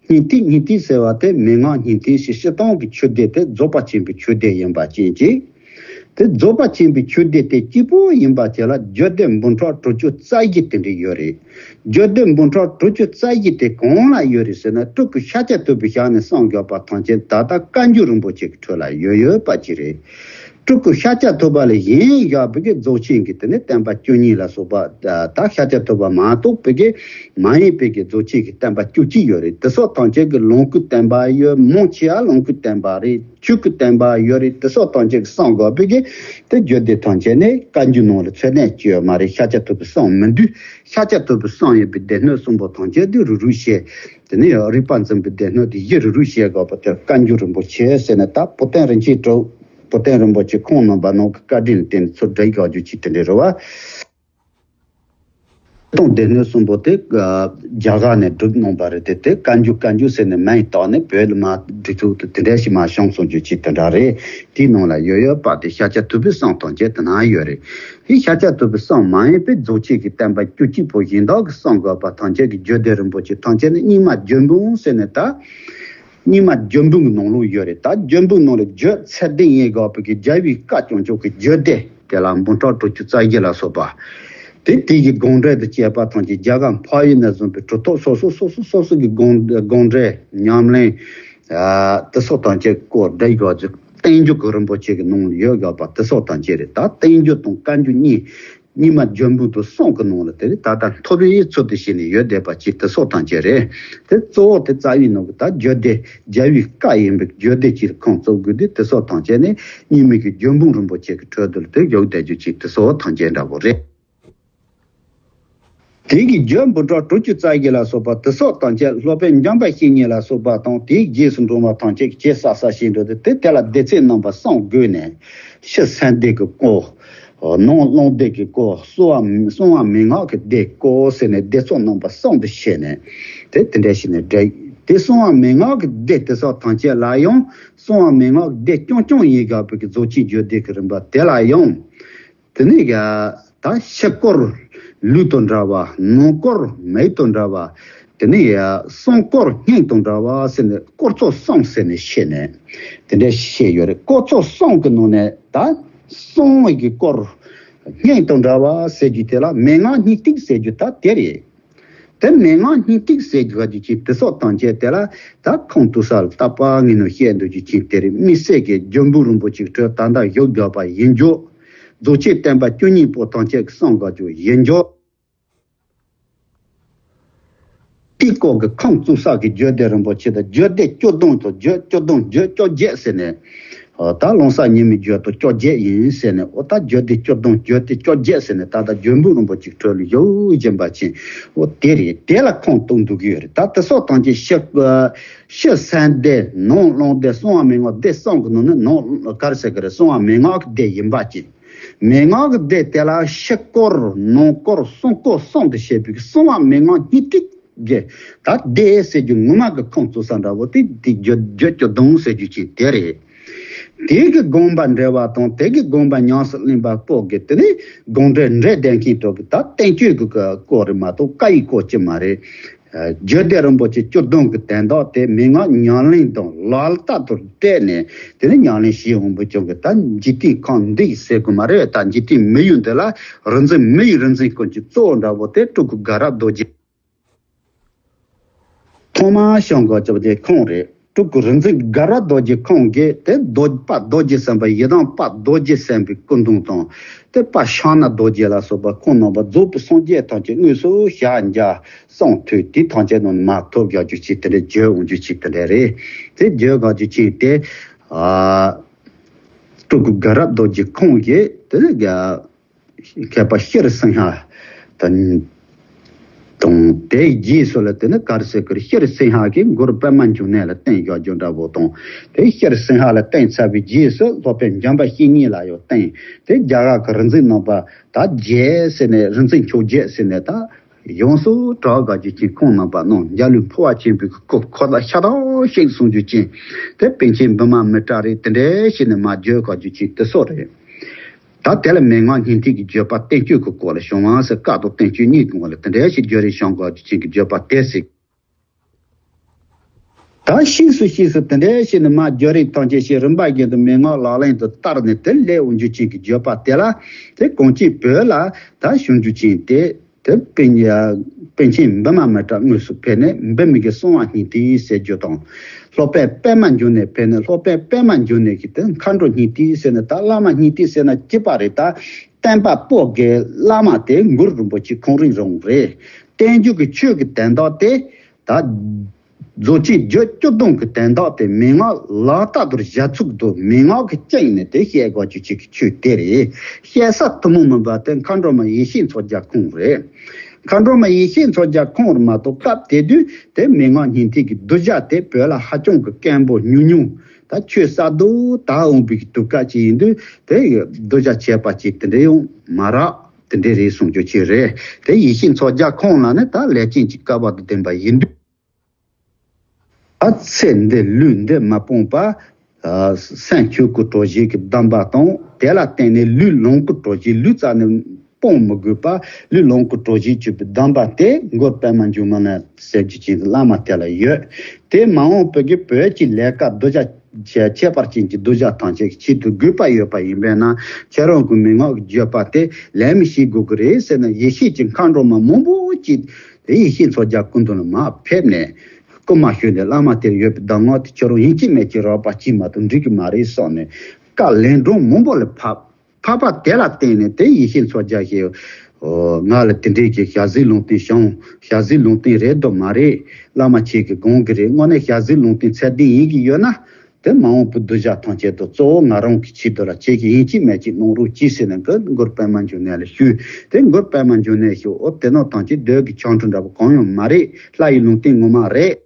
སྙིང་ཐིག་སྙིང་ཐིག་ཟེར་བ་དེ་མན་ངག་སྙིང་ཐིག་ཞེས་སྤྱིར་བཏང་གི་ཆོས་སྡེ་དེ་རྫོགས་པ་ཆེན་པོའི་ཆོས་སྡེ་ཡིན་པ་ཅན་གྱིས། དེ་རྫོགས་པ་ཆེན་པོའི་ཆོས་སྡེ་དེ་གཅིག་པོ་ཡིན་པ་བྱས་ལ་རྒྱུད་སྡེ་འབུམ་ཕྲག་དྲུག་ཅུ་རྩ་བཞི་དེ་འདྲ་ཡོད་རེད། རྒྱུད་སྡེ་འབུམ་ཕྲག་དྲུག་ཅུ་རྩ་བཞི་དེ་གང་ལ་ཡོད་རེད་ཟེར་ན། སྤྲུལ་སྐུ་ཤཱཀྱ་ཐུབ་པའི་ཞལ་ནས་གསུངས་བཞག་པ་ཐམས་ཅད་ད་ལྟ་བཀའ་འགྱུར་རིན་པོ་ཆེ་གི་ཁྲོད་ལ་ཡོད་ཡོད་པ་ཅིག་རེད། སྤྲུལ་སྐུ་ཤཱཀྱ་ཐུབ་པ་ལས་གཞན་བཞག་པའི་གི་རྫོགས་ཆེན་གྱི་དེ་ནི་བསྟན་པ་བཅུ་གཉིས་ལ་སོགས་པ། ད་ཤཱཀྱ་ཐུབ་པ་མ་གཏོགས་པའི་གི་མ་ཡིན་པའི་གི་རྫོགས་ཆེན་གྱི་བསྟན་པ་བཅུ་གཅིག་ཡོད་རེད། དེ་སོགས་ཐམས་ཅད་ཀྱི་ལོངས་སྐུའི་བསྟན་པ་ཡོད། མང་ཆེ་བ་ལོངས་སྐུའི་བསྟན་པ་རེད། ཆོས་སྐུའི་བསྟན་པ་ཡོད་རེད། དེ་སོགས་ཐམས་ཅད་ཀྱི་གསུང་དགོས་པའི་གི་དེ་རྒྱུད་སྡེ་ཐམས་ཅད་ནི་བཀའ་འགྱུར་ནང་ལ་ཚད་ལྡན་ཅི་ཡོད་མ་རེད། ཤཱཀྱ་ཐུབ་པའི་གསུང་མི་འདུས། ཤཱཀྱ་ཐུབ་པའི་གསུང་ཡོད་པའི་སྡེ་སྣོད་གསུམ་པོ་ཐམས་ཅད་དེ་རུ་རུ་བཤད། དེ་ནས་རིག་པ་འཛིན་པའི་སྡེ་སྣོད་དེ་བཞི་རུ་རུ་བཤད་དགོས་པ་དེར་བཀའ་འགྱུར་རིན་པོ་ཆེ་ཟེར་ནས། ད་བུ་སྟོན་རིན་ཆེན་གྲུབ། བུ་སྟོན་རིན་པོ་ཆེ་ཁོང་རྣམ་པ་ནང་གི་བཀའ་དྲིན་ལ་བརྟེན་ནས་ཚུར་བསྒྲིགས་དགོས་རྒྱུ་ཅིག་དེ་འདྲ་རེད་བ། སྟོང་སྡེ་སྣོད་གསུམ་པོ་དེ་རྒྱ་གར་ནས་བསྒྲུབས་གནང་བ་རེད་དེ། དེ་བཀའ་འགྱུར་བཀའ་འགྱུར་ཟེར་ནས་མིང་བཏགས་ནས་བོད་ལ་མར་བསྒྲིགས་ཚུལ་དེ་དེ་འདྲ་ཞིག་མར་བྱུང་སོང་རྒྱུ་ཅིག་དེ་འདྲ་རེད། དེའི་ནང་ལ་ཡོད་ཡོད་པ་དེ་ཤཱཀྱ་ཐུབ་པའི་གསུང་ཐམས་ཅད་དེ་ན་ཡོད་རེད། དེ་ཤཱཀྱ་ཐུབ་པའི་གསུང་མ་ཡིན་པའི་རྫོགས་ཆེན་གྱི་བསྟན་པ་བཅུ་གཅིག་པོ་གཞན་དག་གི་གསུང་དགོས་པ་ཐམས་ཅད་ཀྱི་རྒྱུད་སྡེ་རིན་པོ་ཆེ་ཐམས་ཅད་ནི་རྙིང་མ་རྒྱུད་འབུམ་ཟེར་ནས་ད། རྙིང་མ་རྒྱུད་འབུམ་གྱི་ནང་ལོགས་ཡོད་རེད། ད་རྒྱུད་འབུམ་ནང་ལ་རྒྱུད་ཚད་ལྡན་ཡིན་དགོས་པའི་གི་རྒྱལ་བའི་བཀའ་བྱང་ཆུབ་ཀྱི་རྒྱུད་སྡེ་དེ་ལ་འབུམ་ཕྲག་དྲུག་ཅུ་རྩ་བཞི་ལ་སོགས་པ། དེ་དེ་གི་དགོངས་འགྲེལ་དང་བཅས་པ་ཐམས་ཅད་རྒྱ་གར་འཕགས་ཡུལ་ནས་བཟུང་བའི་གྲུབ་ཐོབ་སོ་སོ་སོ་སོ་སོ་སོ་གི་དགོངས་དགོངས་འགྲེལ་ཉམས་ལེན། ཨ། དེ་སོགས་ཐམས་ཅད་སྐོར་འདྲ་ཡོད་ཀྱི་བསྟན་འགྱུར་གྱི་རིན་པོ་ཆེ་གི་ནང་ལ་ཡོད་ཡོད་པ་དེ་སོགས་ཐམས་ཅད་རེད། ད་བསྟན་འགྱུར་དང་བཀའ་འགྱུར་གཉིས། རྙིང་མ་རྒྱུད་འབུམ་དང་གསུང་གི་ནང་ལ་དེ་ད་ལྟ་ཐོབ་པའི་ཚུལ་དུ་བྱས་ནས་ཡོད་བསྡད་པ་ཅིག་དེ་སོགས་ཐམས་ཅད་རེད། དེ་གཙོ་བོ་དེ་རྩ་བའི་ནང་གི་ད་རྒྱུད་སྡེ་རྒྱལ་བའི་བཀའ་ཡིན་པའི་རྒྱུད་སྡེ་ཅིག་ཁོངས་གཏོགས་དགོས་དུས་དེ་སོགས་ཐམས་ཅད་ནི་རྙིང་མའི་གི་རྒྱུད་འབུམ་རིན་པོ་ཆེ་གི་ཁྲོད་དུ་དེ་བཞུགས་བསྡད་རྒྱུ་ཅིག་དེ་སོགས་ཐམས་ཅད་འདྲ་པོ་རེད། དེ་གི་རྒྱུད་འབུམ་ཕྲག་དྲུག་ཅུ་རྩ་བཞི་ལ་སོགས་པ་དེ་སོགས་ཐམས་ཅད་སློབ་དཔོན་འཇམ་དཔལ་བཤེས་གཉེན་ལ་སོགས་པ་དང་། དེའི་རྗེས་སུ་འབྲང་བ་ཐམས་ཅད་ཀྱིས་བྱས་བསགས་བསགས་བྱས་འགྲོ་དུས་དེ་དེ་ལ་སྡེ་ཚན་རྣམ་པ་གསུམ་བགོས་ནས། ཕྱི་སེམས་སྡེ་གི་སྐོར། ནང་རླུང་སྡེ་གི་སྐོར། གསང་བ་གསང་བ་མན་ངག་གི་སྡེ་སྐོར་ཟེར་ནས་སྡེ་ཚན་རྣམ་པ་གསུམ་དུ་ཕྱེ་ནས་དེ་དེ་འདྲ་བྱས་ནས་བསྒྲིགས། དེ་གསང་བ་མན་ངག་གི་སྡེ་དེ་སོགས་ཐམས་ཅད་ལ་ཡང་གསང་བ་མན་ངག་གི་སྡེ་རྐྱང་རྐྱང་ཡིན་དགོས་པའི་གི་རྫོགས་ཆེན་རྒྱུད་སྡེ་གི་རིམ་པ་དེ་ལ་ཡང་། དེ་ནས་ཡ། ད་ཕྱི་སྐོར་ལུས་དང་འདྲ་བ། ནང་སྐོར་མིག་དང་འདྲ་བ། དེ་ནས་ཡ། གསང་སྐོར་སྙིང་དང་འདྲ་བ་ཟེར་ནས་སྐོར་ཚོགས་གསུམ་ཟེར་ནས་བཤད་ནས་དེ་འདྲ་བཤད་ཡོད་རེད། སྐོར་ཚོགས་གསུམ་གྱི་ནང་ནས་ད་གསང་བའི་གི་སྐོར་སྙིང་དང་འདྲ་བ་ཟེར་རྒྱུ་དེ་ལ་མན་ངག་སྙིང་ཐིག་ཟེར་རྒྱུ་ད་དེ་རེད། དེ་མན་ངག་སྙིང་ཐིག་ཟེར་དགོས་རྒྱུ་ཅིག་དེ་སོགས་ཐམས་ཅད་དེ་ལ་ད་ཁུངས་གཏུགས་ས་ལ་ད་ཕར་ངས་ནོ་བཤད་འདུག་རྒྱུ་ཅིག་དེ་རེད། དམིགས་བསལ་གྱི་རྒྱུད་འབུམ་རིན་པོ་ཆེའི་ཁྲོད་ད་ལྟ་བཞུགས་དགོས་པ་ཡིན་རྒྱུ། རྫོགས་ཆེན་བསྟན་པ་བཅུ་གཉིས་པོ་ཐམས་ཅད་ཀྱི་གསང་དགོས་རྒྱུ་ཡིན་རྒྱུ། དེའི་སྐོར་གྱི་ཁུངས་བཙུགས་ས་གི་རྒྱུད་སྡེ་རིན་པོ་ཆེ་དང་རྒྱུད་སྡེ་བཅུ་བདུན་དང་རྒྱུད་བཅུ་བདུན་རྒྱུད་བཅོ་བརྒྱད་ཟེར་ནས། ཨོ་ད་ལོང་ས་ཉི་མའི་རྒྱུད་དང་བཅོ་བརྒྱད་ཡིན་ཟེར་ནས། ཨོ་ད་རྒྱུད་སྡེ་བཅུ་བདུན་རྒྱུད་སྡེ་བཅོ་བརྒྱད་ཟེར་ནས། ད་ལྟ་རྒྱུད་འབུམ་རིན་པོ་ཆེའི་ཁྲོད་ལ་ཡོད་བཞིན་པ་ཅན། ཨོ་དེ་རེད། དེ་ལ་ཁུངས་གཏུགས་འདུག་གི་ཡོད་རེད། ད་དེ་སོགས་དང་ཅིག་ཕྱི་ཕྱི་སེམས་སྡེ། ནང་རླུང་སྡེ། གསང་བ་མན་ངག་སྡེ་གསུམ་གྱི་ནང་ནས། ནང་ག་རེ་ཟེར་གི་རེད། གསང་བ་མན་ངག་གི་སྡེ་ཡིན་པ་ཅན། མན་ངག་གི་སྡེ་དེ་ལ་ཕྱི་སྐོར་ནང་སྐོར་གསང་སྐོར་གསུམ་དུ་བཤད་པའི་གསང་བ་མན་ངག་སྙིང་ཐིག་གི་ད་སྡེ་ཟེར་རྒྱུ་ངོ་མ་གི་ཁུངས་གཏུགས་ས་འདྲ་བོ་དེ། དེ་རྒྱུད་རྒྱུད་བཅུ་བདུན་ཟེར་རྒྱུ་ཅན་དེ་རེད། དེ་གི་དགོངས་པ་འགྲེལ་བ་དང་། དེ་གི་དགོངས་པ་ཉམས་སུ་ལེན་པ་པོ་གི་དེ་ནི་དགོངས་འགྲེལ་འགྲེལ་བསྡད་མཁན་དེ་གི་ད་བསྟན་བཅོས་གི་སྐོར་རེད་མ་གཏོགས་བཀའ་ཡི་སྐོར་ཅིག་མ་རེད། རྒྱུད་སྡེ་རིན་པོ་ཆེ་བཅུ་བདུན་གྱི་དོན་དག་དེ་མན་ངག་ཉམས་ལེན་དང་ལག་ལེན་དུ་སྤྲད་ནས། དེ་ནས་ཉམས་ལེན་བྱེད་འོང་བུ་ཅུང་གི་ད་འཇིག་རྟེན་ཁམས་འདི་ཟེར་དགོས་མ་རེད། ད་འཇིག་རྟེན་མི་ཡུལ་འདི་ལ་རིག་འཛིན། མི་ཡི་རིག་འཛིན་ཀུན་གྱི་གཙོ་བོ་འདྲ་བོ་དེ་སྤྲུལ་སྐུ་དགའ་རབ་རྡོ་རྗེ། ཐོག་མར་བྱུང་དགོས་ཅོག་དེ་ཁོང་རེད། སྤྲུལ་སྐུ་རིག་འཛིན་དགའ་རབ་རྡོ་རྗེ་ཁོང་གིས་དེ་རྡོ་དཔལ་རྡོ་རྗེ་སེམས་དཔའ། ཡི་དམ་དཔལ་རྡོ་རྗེ་སེམས་དཔའི་སྐུ་གདུང་དང་། དེ་དཔལ་ཕྱག་ན་རྡོ་རྗེ་ལ་སོགས་པ་ཁོང་རྣམ་པ་རྫོགས་པའི་སངས་རྒྱས་ཐམས་ཅད་དངོས་སུ་ཞལ་མཇལ། གསུང་ཐོས། དེ་ཐམས་ཅད་རྣམས་མར་ཐོབ་ཡག་རྒྱུ་ཅིག་དེ་འདྲ། བརྗོད་འོང་རྒྱུ་ཅིག་དེ་འདྲ་རེད། དེ་བརྗོད་དགོས་རྒྱུ་ཅིག་དེ། ཨ་སྤྲུལ་སྐུ་དགའ་རབ་རྡོ་རྗེ་ཁོང་གིས་དེ་ནས་མཁས་པ་ཤྲཱི་སིང་ཧ་དང་། དང་དེའི་རྗེས་སུ་ལ་དེ་ནི་ག་རེ་ཟེར་གི་རེད། ཤྲཱི་སིང་ཧ་གིས་མགུར་པདྨ་འབྱུང་གནས་ལ་བསྟན་ཡག་རྒྱུ་འདྲ་བོ་དང་། དེ་ཤྲཱི་སིང་ཧ་ལ་བསྟན་ཚར་བའི་རྗེས་སུ་སློབ་དཔོན་འཇམ་དཔལ་བཤེས་གཉེན་ལ་ཡང་བསྟན། དེ་རྒྱ་གར་གྱི་རིག་འཛིན་རྣམ་པ་ད་བརྒྱད་ཟེར་ནས། རིག་འཛིན་མཆོག་བརྒྱད་ཟེར་ནས་ད་ཡོངས་སུ་གྲགས་དགོས་རྒྱུ་ཅན། ཁོང་རྣམ་པ་རྣམས་འཇའ་ལུས་འཕོ་བ་ཆེན་པོའི་སྐུ་འཁོར་དང་ཤ་སྟག་ཞིག་གསུང་རྒྱུ་ཅན། དེ་པཎ་ཆེན་བི་མ་མི་ཏྲ་རེད། དེ་འདྲ་ཞིག་ནས་མར་བརྗོད་དགོས་རྒྱུ་ཅན་དེ་སོགས་རེད། ད་དེ་ལ་མན་ངག་སྙིང་ཐིག་གི་བརྗོད་པ་བསྟན་བཅོས་ཀྱི་སྐོར་ལ་བྱུང་བ་ཟེར། བཀའ་དང་བསྟན་བཅོས་གཉིས་ཀྱི་ངོ་ལ་དེ་འདྲ་ཞིག་བརྗོད་རེས་བྱུང་དགོས་རྒྱུ་ཅན་གྱི་བརྗོད་པ་དེ་ཟེར། ད་ཕྱིས་སུ་ཕྱིས་སུ་དེ་འདྲ་ཞིག་ནས་མར་བརྗོད་རེས་ཐམས་ཅད་ཞིག་རིམ་པ་བཞིན་དུ་མན་ངག་ལག་ལེན་དུ་བསྟར་ནས་དེ་སླེབས་འོང་རྒྱུ་ཅན་གྱི་བརྗོད་པ་དེ་ལ། དེ་གངས་ཅན་བོད་ལ་ད་བྱུང་རྒྱུ་ཅན་དེ། དེ་པཎ་པཎ་ཆེན་བི་མ་མི་ཏྲ་དངོས་སུ་ཕེབས་ནས་འབུམ་གྱི་གསང་བ་སྙིང་ཐིག་ཟེར་རྒྱུ་དང་། སློབ་དཔོན་པདྨ་འབྱུང་གནས་ཕེབས་ནས་སློབ་དཔོན་པདྨ་འབྱུང་གནས་ཀྱིས་དེ་མཁའ་འགྲོ་སྙིང་ཐིག་ཟེར་ནས། ད་བླ་མ་སྙིང་ཐིག་ཟེར་ན་གཅིག་པ་རེད། ད་བསྟན་པ་པོ་གི་བླ་མ་དེ་གུ་རུ་རིན་པོ་ཆེ་ཁོང་རང་རང་རེད། བསྟན་འགྱུར་གྱི་ཆོས་ཀྱི་དོན་དག་དེ། ད་རྫོགས་ཆེན་རྒྱུད་བཅུ་བདུན་གྱི་དོན་དག་དེ་མན་ངག་ལག་རྟག་ཏུ་གཞི་ཚུགས་འདུག། མན་ངག་གི་སྟེང་ནས་དེ་བཤད་དགོས་རྒྱུ་ཅིག་གི་ཆོས་དེ་རེད། བཤད་ས་ཐུན་མོང་མིན་པ་དེ་མཁའ་འགྲོ་མ་ཡེ་ཤེས་མཚོ་རྒྱལ་ཁོང་རེད། མཁའ་འགྲོ་མ་ཡེ་ཤེས་མཚོ་རྒྱལ་ཁོང་རེད་མ་གཏོགས། སྐབས་དེ་དུས་དེ་མན་ངག་སྙིང་ཐིག་གི་གདུལ་བྱ་དེ་བོད་ལ་ཧ་ཅང་གི་དཀོན་པོ་ཉུང་ཉུང་། ད་ཆོས་གསར་དུ་དར་འོང་བའི་དུས་སྐབས་ཅིག་ཡིན་དུས། དེ་གདུལ་བྱ་ཁྱད་པར་ཅན་དེ་འདྲ་ཡང་མ་རག། དེ་འདྲ་རེད་གསུང་རྒྱུ་ཅིག་རེད། དེ་ཡེ་ཤེས་མཚོ་རྒྱལ་ཁོང་ལ་ནི་ད་ལས་ཅན་གྱི་སྐལ་བ་དང་ལྡན་པ་ཡིན་དུས། ཨ་ཚེ་འདི་ལུས་འདི་མ་སྤངས་པ། ཨ་སེམས་ཆོས་སྐུ་གྲོལ་བྱེད་ཀྱི་སྡོམ་པ་དང་། དེ་ལ་བརྟེན་ནས་ལུས་ལོངས་སྐུ་གྲོལ་བྱེད། ལུས་རྩ་ནས་སྤོང་མི་དགོས་པ། ལུས་ལོངས་སྐུ་གྲོལ་བྱེད་ཅེས་པའི་སྡོམ་པ་དེ་གུ་རུ་པདྨ་འབྱུང་གནས་ཟེར་རྒྱུ་ཅན་གྱི་བླ་མ་དེ་ལ་ཡོད། དེ་མ་འོངས་པའི་གི་བོད་ཀྱི་ལས་ཀ་གདུལ་བྱ་ཁྱད་པར་ཅན་གྱི་གདུལ་བྱ་ཐམས་ཅད་ཀྱི་ཆེད་དུ་དགོས་པ་ཡོད་པ་ཡིན་པས་ན། ཁྱེད་རང་གི་མན་ངག་གི་བརྗོད་པ་དེ་ལན་མི་ཤེས་དགོས་ཀྱི་རེད་ཟེར་ནས། ཡེ་ཤེས་ཀྱི་མཁའ་འགྲོ་མ་མང་པོ་ཅིག་དེ་ཡེ་ཤེས་མཚོ་རྒྱལ་སྐུ་མདུན་ལ་མར་ཕེབས་ནས། སྐུ་མ་ཤོད་ནས་བླ་མ་དེར་ཡོད་པའི་གདམས་ངག་དེ་ཁྱོད་རང་ཡིན་གཅིག་མིན་གཅིག་རག་པ་གཅིག་མ་གཏོགས་འགྲིག་གི་མ་རེད་གསུངས་ནས། བཀའ་ལན་སྒྲོན་མང་པོ་ལ་ཕབ། ཕབ་པ་དེ་ལ་བརྟེན་ནས་དེ་ཡེ་ཤེས་མཚོ་རྒྱལ་ཞེས། ཨོ་ང་ལ་དེ་འདྲའི་གི་ཞྭ་ཟིག་ལུང་བསྟན་བྱུང་། ཞྭ་ཟིག་ལུང་བསྟན་རེད་དོ་མ་རེད། བླ་མ་ཁྱེད་ཀྱིས་དགོངས་ཀྱི་རེད། དངོས་གནས་ཞྭ་ཟིག་ལུང་བསྟན་ཚད་ལྡན་ཡིན་གྱི་ཡོད་ན། དེ་མ་འོངས་པའི་གདུལ་བྱ་ཐམས་ཅད་དུ་གཙོ་བོ་ང་རང་གི་ཆེད་དུ་ལ་ཁྱེད་ཀྱིས་ཡིན་གཅིག་མིན་གཅིག་གནང་རོགས་གྱིས་ཟེར་ནས་གུ་རུ་པདྨ་འབྱུང་གནས་ལ་ཞུས། དེ་གུ་རུ་པདྨ་འབྱུང་གནས་ཞུས། ཨོ་དེ་ནང་ཐམས་ཅད་བོད་ཀྱི་ཆོ་འཕྲུལ་འདྲ་པོ་གང་ཡང་མ་རེད། ལྷ་ཡི་ལུང་བསྟན་ངོ་མ་རེད།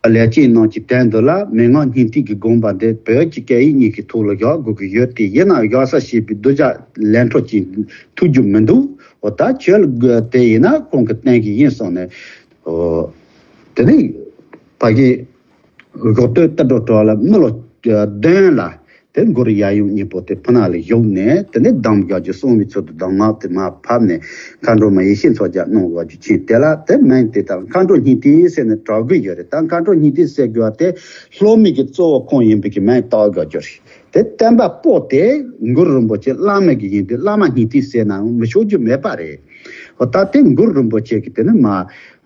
ལས་ཅན་རྣམས་ཀྱི་དོན་དུ་ལ་མན་ངག་སྙིང་ཐིག་གི་དགོངས་པ་འདི་བོད་ཀྱི་སྐད་ཡིག་གཉིས་ཀྱི་ཐོག་ལ་བཞག་དགོས་ཀྱི་ཡོད་དེ། ཡིན་ནའང་བཞག་ས་ཞེས་པའི་གདུལ་བྱ་ལན་གྲངས་ཀྱིས་ཐུག་རྒྱུ་མི་འདུག། འོ་ད་ཁྱོད་ལ་དེ་ཡིན་ན་ཁོང་གིས་བསྟན་གྱི་ཡིན་གསུངས་ནས། འོ་དེ་ནས་ཕ་གི་འགོག་བསྟོད་ལྟ་འགྲོ་གྲོགས་ལ་མི་ལོ་བདུན་ལ། དེ་གུ་རུ་ཡབ་ཡུམ་གཉིས་པོ་དེ་ཕུ་ན་ལ་བཞུགས་ནས། དེ་ནས་གདམས་རྒྱག་རྒྱུ་གསུང་བའི་ཚུལ་དུ་གདམས་ངག་དེ་མར་ཕབ་ནས། མཁའ་འགྲོ་མ་ཡེ་ཤེས་མཚོ་རྒྱལ་གནང་དགོས་རྒྱུ་ཅན་དེ་ལ་དེ་མིང་དེ་དག་མཁའ་འགྲོ་སྙིང་ཐིག་ཟེར་ནས་གྲགས་ཀྱི་ཡོད་རེད། ད་མཁའ་འགྲོ་སྙིང་ཐིག་ཟེར་དགོས་པ་དེ་སློབ་མའི་གི་གཙོ་བོ་ཁོང་ཡིན་པའི་གི་མིང་བཏགས་དགོས་རྒྱུ་རེད། དེ་བསྟན་པ་པོ་དེ་གུ་རུ་རིན་པོ་ཆེ་བླ་མ་གི་ཡིན་དུས། བླ་མ་སྙིང་ཐིག་ཟེར་ནའང་མི་ཆོག་རྒྱུ་མེད་པ་རེད། འོ་ད་དེ་གུ་རུ་རིན་པོ་ཆེ་གི་དེ་ནི་མ།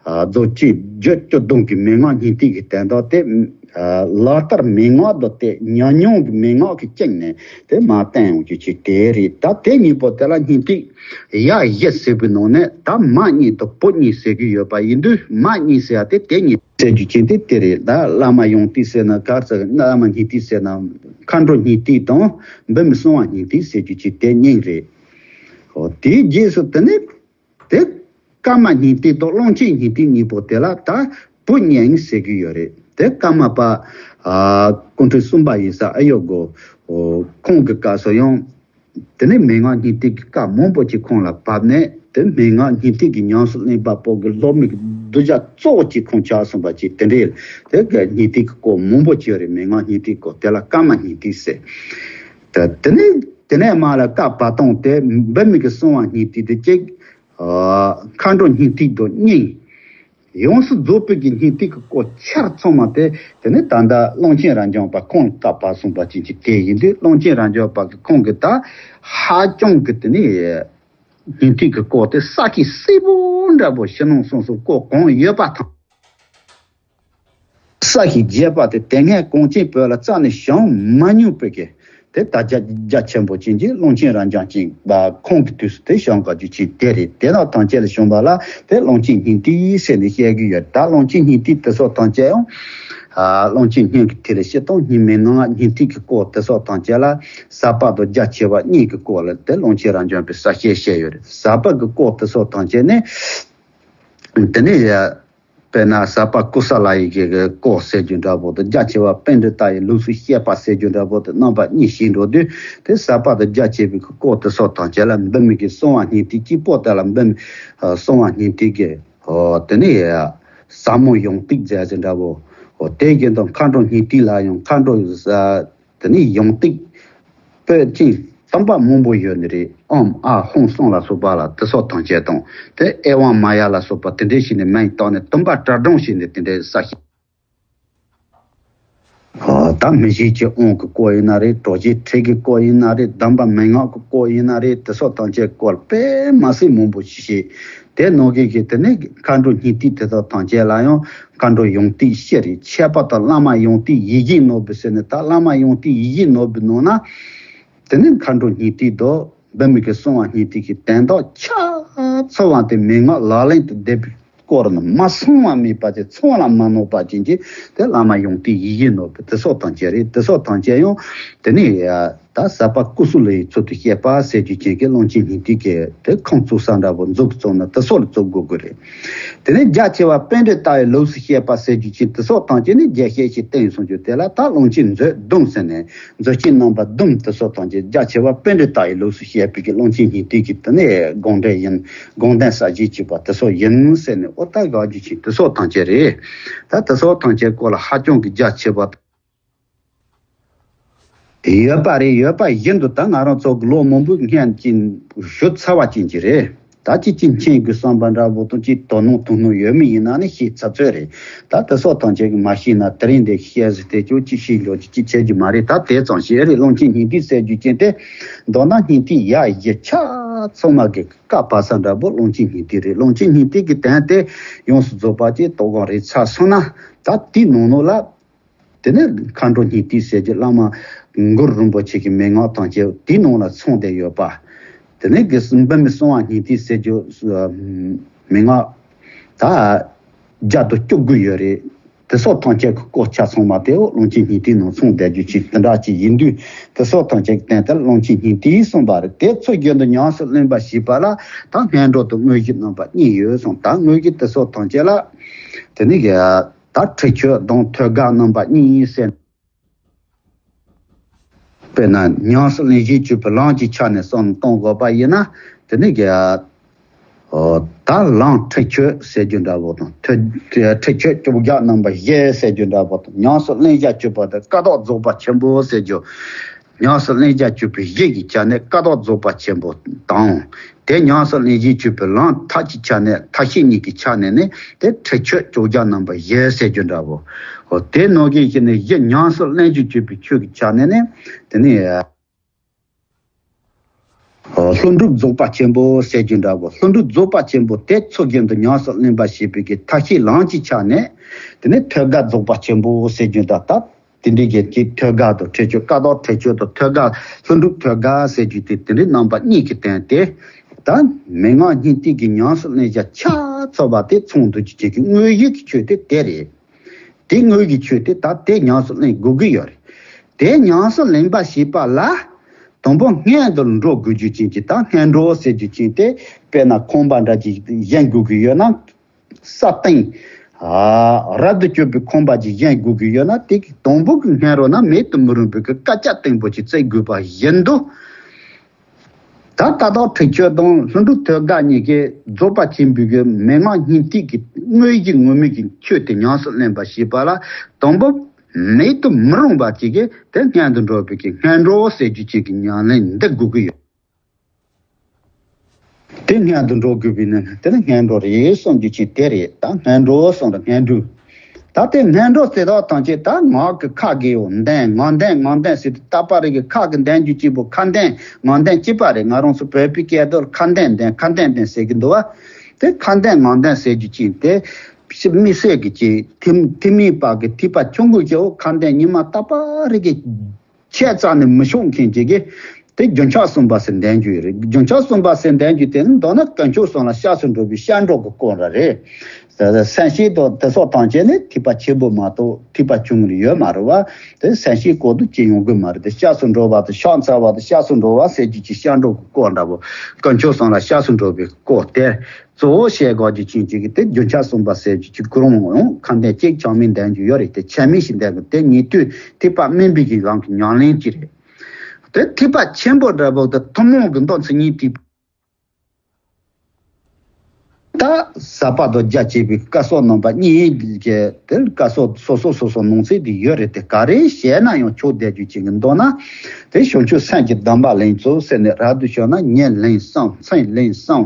རྫོགས་ཆེན་རྒྱུད་བཅུ་བདུན་གྱི་མན་ངག་སྙིང་ཐིག་གི་དོན་དག་དེ། ལག་བསྟར་མན་ངག་དང་དེ་ཉམས་མྱོང་གི་མན་ངག་གི་སྟེང་ནས་དེ་མར་བསྟན་ཡོང་རྒྱུ་ཅིག་དེ་རེད། ད་དེ་གཉིས་པོ་དེ་ལ་སྙིང་ཐིག་ཡ་བཞི་ཟེར་བའི་ནང་ནས་ད་མ་གཉིས་དང་བུ་གཉིས་ཟེར་གྱི་ཡོད་པ་ཡིན་དུས། མ་གཉིས་ཟེར་ཡ་དེ་དེ་གཉིས་ཟེར་རྒྱུ་ཅན་དེ་དེ་རེད། ད་བླ་མ་ཡོངས་ཐིག་ཟེར་ན་ག་ཟེར། བླ་མ་སྙིང་ཐིག་ཟེར་ན་མཁའ་འགྲོ་སྙིང་ཐིག་དང་འབུམ་གསང་བ་སྙིང་ཐིག་ཟེར་རྒྱུ་ཅིག་དེ་གཉིས་རེད། ཨོ་དེའི་རྗེས་སུ་དེ་ནས། དེ་ཀརྨ་སྙིང་ཐིག་དང་ཀློང་ཆེན་སྙིང་ཐིག་གཉིས་པོ་དེ་ལ་ད་བུ་གཉིས་ཟེར་གྱི་ཡོད་རེད། དེ་ཀརྨ་པ་ཨ་སྐུ་ཕྲེང་གསུམ་པ་ཡིན་ས་ཨ་ཡོ་གོ། ཨོ་ཁོང་གི་སྐབས་སུ་ཡང་དེ་ནས་མན་ངག་སྙིང་ཐིག་གི་བཀའ་མང་པོ་ཅིག་ཁོང་ལ་བབས་ནས། དེ་མན་ངག་སྙིང་ཐིག་གི་ཉམས་སུ་ལེན་པ་པོ་གི་སློབ་མའི་གི་གདུལ་བྱ་གཙོ་བོ་ཅིག་ཁོང་ཆགས་སོང་པ་ཅིག་དེ་འདྲའི་དེ་གི་སྙིང་ཐིག་གི་སྐོར་མང་པོ་ཅིག་ཡོད་རེད། མན་ངག་སྙིང་ཐིག་གི་སྐོར་དེ་ལ་ཀརྨ་སྙིང་ཐིག་ཟེར། དེ་དེ་ནས་དེ་ནས་མར་ལ་བཀའ་བར་སྟོང་དེ་འབུམ་གྱི་གསང་བ་སྙིང་ཐིག་དེ་གཅིག་ཨ་མཁའ་འགྲོ་སྙིང་ཐིག་དང་གཉིས། ཡོངས་སུ་རྫོགས་པའི་གི་སྙིང་ཐིག་གི་སྐོར་ཆ་ཚང་མ་དེ་དེ་ནས་ད་ལྟ་ཀློང་ཆེན་རབ་འབྱམས་པ་ཁོང་བཀའ་བར་གསུངས་པ་ཅན་གྱི་དེ་ཡིན་དུས། ཀློང་ཆེན་རབ་འབྱམས་པ་གི་ཁོང་གི་ད་ཧ་ཅང་གི་དེ་ནས་སྙིང་ཐིག་གི་སྐོར་དེ་ས་ཁྱི་སེར་པོ་འདྲ་པོ་ཕྱི་ནང་གསང་གསུམ་སྐོར་གང་ཡོད་པ་དང་། ས་ཞིང་རྒྱས་པ་དེ་དེ་སྔའི་གངས་ཅན་བོད་ལ་རྩ་ནས་བྱུང་མ་མྱོང་པའི་གི་དེ་ད་རྒྱ་རྒྱ་ཆེན་པོ་ཅན་གྱི་ཀློང་ཆེན་རབ་འབྱམས་ཅན་པ་ཁོང་གི་དུས་སུ་དེ་བྱུང་དགོས་རྒྱུ་ཅིག་དེ་རེད། དེ་དག་ཐམས་ཅད་ལ་བྱུང་བ་ལ་དེ་ཀློང་ཆེན་སྙིང་ཐིག་ཟེར་ནས་བཤད་ཀྱི་ཡོད། ད་ཀློང་ཆེན་སྙིང་ཐིག་དེ་སོགས་ཐམས་ཅད་ཡང་ཨ་ཀློང་ཆེན་སྙིང་གི་ཐིག་ལེ་སྤྱི་དང་སྙིང་མན་ངག་སྙིང་ཐིག་གི་སྐོར་དེ་སོགས་ཐམས་ཅད་ལ་ཟབ་པ་དང་རྒྱ་ཆེ་བ་གཉིས་ཀྱི་སྐོར་ལ་དེ་ཀློང་ཆེན་རབ་འབྱམས་པས་གསལ་བཤད་བྱས་ཡོད་རེད། ཟབ་པ་གི་སྐོར་དེ་སོགས་ཐམས་ཅད་ནི་དེ་ནས་ཡ། དཔེར་ན་ཟབ་པ་ཀུ་ས་ལ་ཡི་གེ་གི་སྐོར་ཟེར་རྒྱུ་འདྲ་པོ་དང་། རྒྱ་ཆེ་བ་པཎྜི་ཏ་ཡི་ལུགས་སུ་བཤད་པ་ཟེར་རྒྱུ་འདྲ་པོ་དང་རྣམ་པ་གཉིས་ཕྱེ་འགྲོ་དུས། དེ་ཟབ་པ་དང་རྒྱ་ཆེ་བའི་སྐོར་དེ་སོགས་ཐམས་ཅད་ལ་འབུམ་གྱི་གསང་བ་སྙིང་ཐིག་གཅིག་པོ་དེ་ལ་འབུམ་གསང་བ་སྙིང་ཐིག་གི་ཨོ་དེ་ནས་ཟབ་མོ་ཡོངས་ཐིག་མཛད་ཟེར་འདྲ་པོ། ཨོ་དེ་བཞིན་དུ་མཁའ་འགྲོ་སྙིང་ཐིག་ལ་ཡང་མཁའ་འགྲོ་དེ་ནས་ཡོངས་ཏིག་པོད་ཅིང་སྟོང་པ་མང་པོ་ཡོད་ནི་རེད། ཨོཾ་ཨཱཿཧཱུྃ་གསུམ་ལ་སོགས་པ་ལ་དེ་སོགས་ཐམས་ཅད་དང་། དེ་ཨེ་ཝཾ་མ་ཡ་ལ་སོགས་པ་དེ་འདྲས་བྱས་ནས་མིང་བཏགས་ནས་བདུན་པ་གྲྭ་སྒྲུང་བྱས་ནས་དེ་འདྲས་གསལ་བཤད། ཨོ་ད་མི་ཤེས་ཀྱི་དབང་གི་སྐོར་ཡིན་ན་རེད། གྲོགས་ཀྱི་ཁྲིད་ཀྱི་སྐོར་ཡིན་ན་རེད། གདམས་པ་མན་ངག་གི་སྐོར་ཡིན་ན་རེད། དེ་སོགས་ཐམས་ཅད་སྐོར་དཔེ་མ་སྲིད་མང་པོ་ཞིག་བཤད། དེ་ནང་གི་གི་དེ་ནས་མཁའ་འགྲོ་སྙིང་ཐིག་དེ་དག་ཐམས་ཅད་ལ་ཡང་མཁའ་འགྲོ་ཡོངས་ཏིག་བཞི་རེད། ཁྱད་པར་དུ་བླ་མ་ཡོངས་ཏིག་ཡིད་བཞིན་ནོར་བུ་ཟེར་ནས། ད་བླ་མ་ཡོངས་ཏིག་ཡིད་བཞིན་ནོར་བུ་ནང་ན་དེ་ནས་མཁའ་འགྲོ་སྙིང་ཐིག་དང་འབུམ་གྱི་གསང་བ་སྙིང་ཐིག་གི་དོན་དག་ཆ་ཚང་བ་དེ་མན་ངག་ལག་ལེན་དུ་བསྡུས་པའི་སྐོར་ནི་མ་ཚང་བ་མེད་པ་དེ་ཚང་བ་ལ་མ་ནོར་བ་ཅན་གྱི་དེ་བླ་མ་ཡོངས་ཏིག་ཡིད་བཞིན་ནོར་བུ་དེ་སོགས་ཐམས་ཅད་རེད། དེ་སོགས་ཐམས་ཅད་ཡང་དེ་ནས་ད་ཟབ་པ་ཀུ་སུ་ལུ་ཡི་ཚུལ་དུ་བཤད་པ་ཟེར་རྒྱུ་ཅན་གྱི་ཀློང་ཆེན་སྙིང་ཐིག་གི་དེ་ཁུངས་བཙུགས་ས་འདྲ་པོ་མཛུབ་བཙུགས་ན་དེ་སོགས་ལ་བཙུགས་དགོས་ཀྱི་རེད། དེ་ནས་རྒྱ་ཆེ་བ་པཎྜི་ཏ་ཡི་ལུགས་སུ་བཤད་པ་ཟེར་རྒྱུ་ཅན་དེ་སོགས་ཐམས་ཅད་ནི་རྒྱས་བཤད་ཞིག་བསྟན་སོང་རྒྱུ་དེ་ལ་ད་ཀློང་ཆེན་མཛོད་བདུན་ཟེར་ནས། མཛོད་ཆེན་རྣམ་པ་བདུན་དེ་སོགས་ཐམས་ཅད་རྒྱ་ཆེ་བ་པཎྜི་ཏ་ཡི་ལུགས་སུ་བཤད་པའི་གི་ཀློང་ཆེན་སྙིང་ཐིག་གི་དེ་ནས་དགོངས་འགྲེལ་ཡིན། དགོངས་དོན་གསལ་བྱེད་བྱས་པ་དེ་སོགས་ཡིན་ཟེར་ནས། ཨོ་ད་དགག་རྒྱུ་ཅན་དེ་སོགས་ཐམས་ཅད་རེད། ད་དེ་སོགས་ཐམས་ཅད་སྐོར་ལ་ཧ་ཅང་གི་རྒྱ་ཆེ་བ་ཡོད་པ་རེད། ཡོད་པ་བཞིན་དུ་ད་ང་རང་ཚོ་གི་ལོ་མང་པོའི་སྔན་གྱི་ཞུ་ཚར་བ་ཅན་གྱི་རེད། ད་ཅི་ཅི་མཁྱེན་དགོས་བསམ་པ་འདྲ་པོ་དང་། ཅི་དོ་སྣང་ཐུགས་སྣང་ཡོད་མི་ཡིན་ན་ནི་ཤེས་ཚར་ཚོད་རེད། ད་དེ་སོགས་ཐམས་ཅད་ཀྱིས་མ་ཤེས་ན་དེ་རིང་འདི་ཤེས་ཟེར་ཏེ་ཅོ་ཅི་ཤེས་ལོ་ཅི་ཅི་བྱེད་རྒྱུ་མ་རེད། ད་དེ་ཙམ་ཞིག་རེད། ཀློང་ཆེན་སྙིང་ཐིག་ཟེར་རྒྱུ་ཅན་དེ་མདོར་ན་སྙིང་ཐིག་ཡ་བཞི་ཆ་ཚང་མ་གི་བཀའ་བབས་ས་འདྲ་པོ་ཀློང་ཆེན་སྙིང་ཐིག་རེད། ཀློང་ཆེན་སྙིང་ཐིག་གི་དོན་དེ་ཡོངས་སུ་རྫོགས་པ་ཅིག་རྟོགས་གང་རེད་ཚར་སོང་ན། ད་དེའི་ནང་ནང་ལ། དེ་ནས་མཁའ་འགྲོ་སྙིང་ཐིག་ཟེར་རྒྱུ་བླ་མ་གུ་རུ་རིན་པོ་ཆེ་གི་མན་ངག་ཐམས་ཅད་དེའི་ནང་ལ་ཚང་བསྡད་ཡོད་པ། དེ་ནས་གི་འབུམ་གསང་བ་སྙིང་ཐིག་ཟེར་རྒྱུ་མན་ངག་ད་བརྒྱ་དང་བཅུ་དགུ་ཡོད་རེད། དེ་སོགས་ཐམས་ཅད་ཀྱི་སྐོར་ཆ་ཚང་མ་དེའོ་ཀློང་ཆེན་སྙིང་ཐིག་ནང་ཚང་བསྡད་རྒྱུ་ཅིག་དེ་འདྲ་ཅིག་ཡིན་དུས། དེ་སོགས་ཐམས་ཅད་ཀྱི་དོན་དེ་ཀློང་ཆེན་སྙིང་ཐིག་གསུངས་པ་རེད། དེ་ཚུལ་བཞིན་དུ་ཉམས་སུ་ལེན་པ་ཞེས་པ་ལ་ད་སྔོན་འགྲོ་དང་དངོས་གཞི་རྣམ་པ་གཉིས་ཡོད་གསུངས། ད་དངོས་གཞི་དེ་སོགས་ཐམས་ཅད་ལ་དེ་ནས་གི་ད་ཁྲིད་ཆོས་དང་ཐོད་རྒལ་རྣམ་པ་གཉིས་ཟེར། དཔེར་ན་ཉམས་སུ་ལེན་བྱེད་སྤྱོད་པའི་ལམ་གྱི་ཆ་ནས་བསམ་བློ་གཏོང་དགོས་པ་ཡིན་ན། དེ་ནི་གི་ཨོ་ད་ལམ་ཁྲིད་ཆོས་ཟེར་རྒྱུ་འདྲ་པོ་དང་། ཁྲིད་ཁྲིད་ཆོས་བཅོ་བརྒྱད་རྣམ་པ་བཞི་ཟེར་རྒྱུ་འདྲ་པོ་དང་། ཉམས་སུ་ལེན་བྱ་སྤྱོད་པ་དེ་ཀ་དག་རྫོགས་པ་ཆེན་པོ་ཟེར་རྒྱུ། ཉམས་སུ་ལེན་བྱ་སྤྱོད་པའི་གཞི་གི་ཆ་ནས་ཀ་དག་རྫོགས་པ་ཆེན་པོ་དང་། དེ་ཉམས་སུ་ལེན་བྱེད་སྤྱོད་པའི་ལམ་མཐའ་གཅིག་ཆ་ནས་མཐའ་བཞི་གཉིས་ཀྱི་ཆ་ནས་ནི་དེ་ཁྲིད་ཆོས་བཅོ་བརྒྱད་རྣམ་པ་བཞི་ཟེར་རྒྱུ་འདྲ་པོ། ཨོ་དེ་ནང་གི་གཞི་ནས་གཞི་ཉམས་སུ་ལེན་བྱེད་སྤྱོད་པའི་ཆོས་ཀྱི་ཆ་ནས་ནི་དེ་ནི། ཨོ། ལྷུན་གྲུབ་རྫོགས་པ་ཆེན་པོ་ཟེར་རྒྱུ་འདྲ་བོ། ལྷུན་གྲུབ་རྫོགས་པ་ཆེན་པོ་དེ་ཚུལ་བཞིན་དུ་ཉམས་སུ་ལེན་པ་ཞེས་པའི་གི་ཐབས་ཤེས་ལམ་གྱི་ཆ་ནས། དེ་ནས་ཐོད་རྒལ་རྫོགས་པ་ཆེན་པོ་ཟེར་རྒྱུ་འདྲ་ད། དེ་འདྲའི་གི་ཅིག་ཐོད་རྒལ་དང་ཁྲེགས་ཆོད། ཀ་དག་ཁྲེགས་ཆོད་དང་ཐོད་རྒལ། ལྷུན་གྲུབ་ཐོད་རྒལ་ཟེར་རྒྱུ་དེ་དེ་འདྲའི་རྣམ་པ་གཉིས་ཀྱི་སྟེང་དེ། ད་མན་ངག་སྙིང་ཐིག་གི་ཉམས་སུ་ལེན་བྱ་ཆ་ཚང་བ་དེ་ཚང་དུ་ཅིག་གི་དངོས་གཞི་གི་ཆོས་དེ་དེ་རེད། དེ་དངོས་ཀྱི་ཆོས་དེ་ད་དེ་ཉམས་སུ་ལེན་དགོས་ཀྱི་ཡོད་རེད། དེ་ཉམས་སུ་ལེན་པ་ཞེས་པ་ལ། དང་པོ་སྔོན་དུ་འགྲོ་དགོས་རྒྱུ་ཅན་གྱི་ད་སྔོན་འགྲོ་ཟེར་རྒྱུ་ཅན་དེ། དཔེར་ན་ཁང་པ་འདྲ་ཅིག་བཞེངས་དགོས་ཀྱི་ཡོད་ན། ས་སྟེང་། ཨ། རབ་ཏུ་བྱུང་བའི་ཁང་པ་ཅིག་བཞེངས་དགོས་ཀྱི་ཡོད་ན། དེ་གི་དང་པོ་གི་སྔོན་འགྲོ་ན་མེད་དུ་མི་རུང་བའི་གི་དཀའ་སྤྱད་བརྟན་པོ་ཅིག་བརྩི་དགོས་པ་བཞིན་དུ། ད་ཀ་དག་ཁྲེགས་ཆོད་དང་ལྷུན་གྲུབ་ཐོད་རྒལ་གཉིས་ཀས་རྫོགས་པ་ཆེན་པོའི་གི་མན་ངག་སྙིང་ཐིག་གི་དངོས་གཞི་ངོ་མའི་གི་ཆོས་དེ་ཉམས་སུ་ལེན་པ་ཞེས་པ་ལ། དང་པོ་མེད་དུ་མི་རུང་བ་ཅིག་གིས་དེ་སྔོན་དུ་འགྲོ་བའི་གི་སྔོན་འགྲོ་ཟེར་རྒྱུ་ཅན་གྱི་ཉམས་ལེན་འདི་དགོས་ཀྱི་ཡོད། དེ་སྔོན་དུ་འགྲོ་དགོས་པའི་ནི་དེ་ནི་སྔོན་འགྲོ་རེད་གསུང་རྒྱུ་ཅན་དེ་རེད། ད་སྔོན་འགྲོ་གསུངས་ལ་སྔོན་འགྲོ། ད་དེ་སྔོན་འགྲོ་ཟེར་དོགས་དང་བཅས་ད་ངག་གི་ཁ་གི་འོ་འདོན། ངག་འདོན་ངག་འདོན་ཟེར་དུས་རྟག་པ་རེ་གི་ཁ་གི་འདོན་རྒྱུ་གཅིག་པོ་ཁ་འདོན་ངག་འདོན་གཅིག་པ་རེད། ང་རང་ཚོ་བོད་པའི་སྐད་དུ་ཁ་འདོན་འདོན་ཁ་འདོན་འདོན་ཟེར་གི་འདུག་བ། དེ་ཁ་འདོན་ངག་འདོན་ཟེར་རྒྱུ་ཅན་དེ། དམིགས་བསལ་གྱི་ཅིག་ཐེག་དམིགས་པ་གི་ཐེག་པ་ཆུང་ངུ་ཅིག་འོ་ཁ་འདོན་ཉི་མ་རྟག་པ་རེ་གི་ཆད་རྩ་ནས་མི་ཤོང་མཁན་ཅིག་གིས། དེ་རྒྱུན་ཆགས་གསུམ་པ་ཟེར་འདོན་རྒྱུ་ཡོད་རེད། རྒྱུན་ཆགས་གསུམ་པ་ཟེར་འདོན་རྒྱུ་དེ་ནི་མདོར་ན་དཀོན་མཆོག་གསུམ་ལ་སྐྱབས་སུ་འགྲོ་བའི་སྐྱབས་འགྲོ་གི་སྐོར་ར་རེད། སེམས་བསྐྱེད་དང་དེ་སོགས་དང་བཅས་ནས་ཐེག་པ་ཆེན་པོ་མ་གཏོགས་ཐེག་པ་ཆུང་ངུ་ཡོད་མ་རེད་བ། དེ་སེམས་བསྐྱེད་སྐོར་དུ་ཅི་ཡོང་གི་མ་རེད། དེ་སྐྱབས་སུ་འགྲོ་བ་དང་ཕྱག་འཚལ་བ་དང་སྐྱབས་སུ་འགྲོ་བ་ཟེར་རྒྱུ་ཅིག་སྐྱབས་འགྲོ་གི་སྐོར་འདྲ་བོ། དཀོན་མཆོག་གསུམ་ལ་སྐྱབས་སུ་འགྲོ་བའི་སྐོར་དེ། གཙོ་བོ་བཤད་དགོས་རྒྱུ་ཅན་ཅིག་གིས་དེ་རྒྱུན་ཆགས་གསུམ་པ་ཟེར་རྒྱུ་ཅིག་ཁོ་རང་ཡང་ཁ་འདོན་གཅིག་ཆགས་མིན་འདོན་རྒྱུ་ཡོད་རེད། དེ་ཆད་མེད་ཞིག་འདོན་དགོས། དེ་ཉན་ཐོས་ཐེག་པ་དམན་པའི་གི་རང་གི་ཉམས་ལེན་ཅིག་རེད། དེ་ཐེག་པ་ཆེན་པོ་འདྲ་པོ་དེ་ཐུན་མོང་གི་མདོ་མཚན་ཉིད་དེ། ད་ཟབ་པ་དང་རྒྱ་ཆེ་བའི་བཀའ་སོགས་རྣམ་པ་གཉིས་ཀྱི་དེར་བཀའ་སོགས་སོ་སོ་སོ་སོ་ནང་གསེས་དེ་ཡོད་རེད། དེ་ག་རེ་བཤད་ན་ཡང་ཆོག་བསྡད་རྒྱུ་ཅིག་གི་མདོར་ན། དེ་བྱང་ཆུབ་སེམས་ཀྱི་སྡོམ་པ་ལེན་ཚུལ་ཟེར་ནས་རབ་ཏུ་བྱུང་ན་ཉིན་ལན་གསུམ་མཚན་ལན་གསུམ།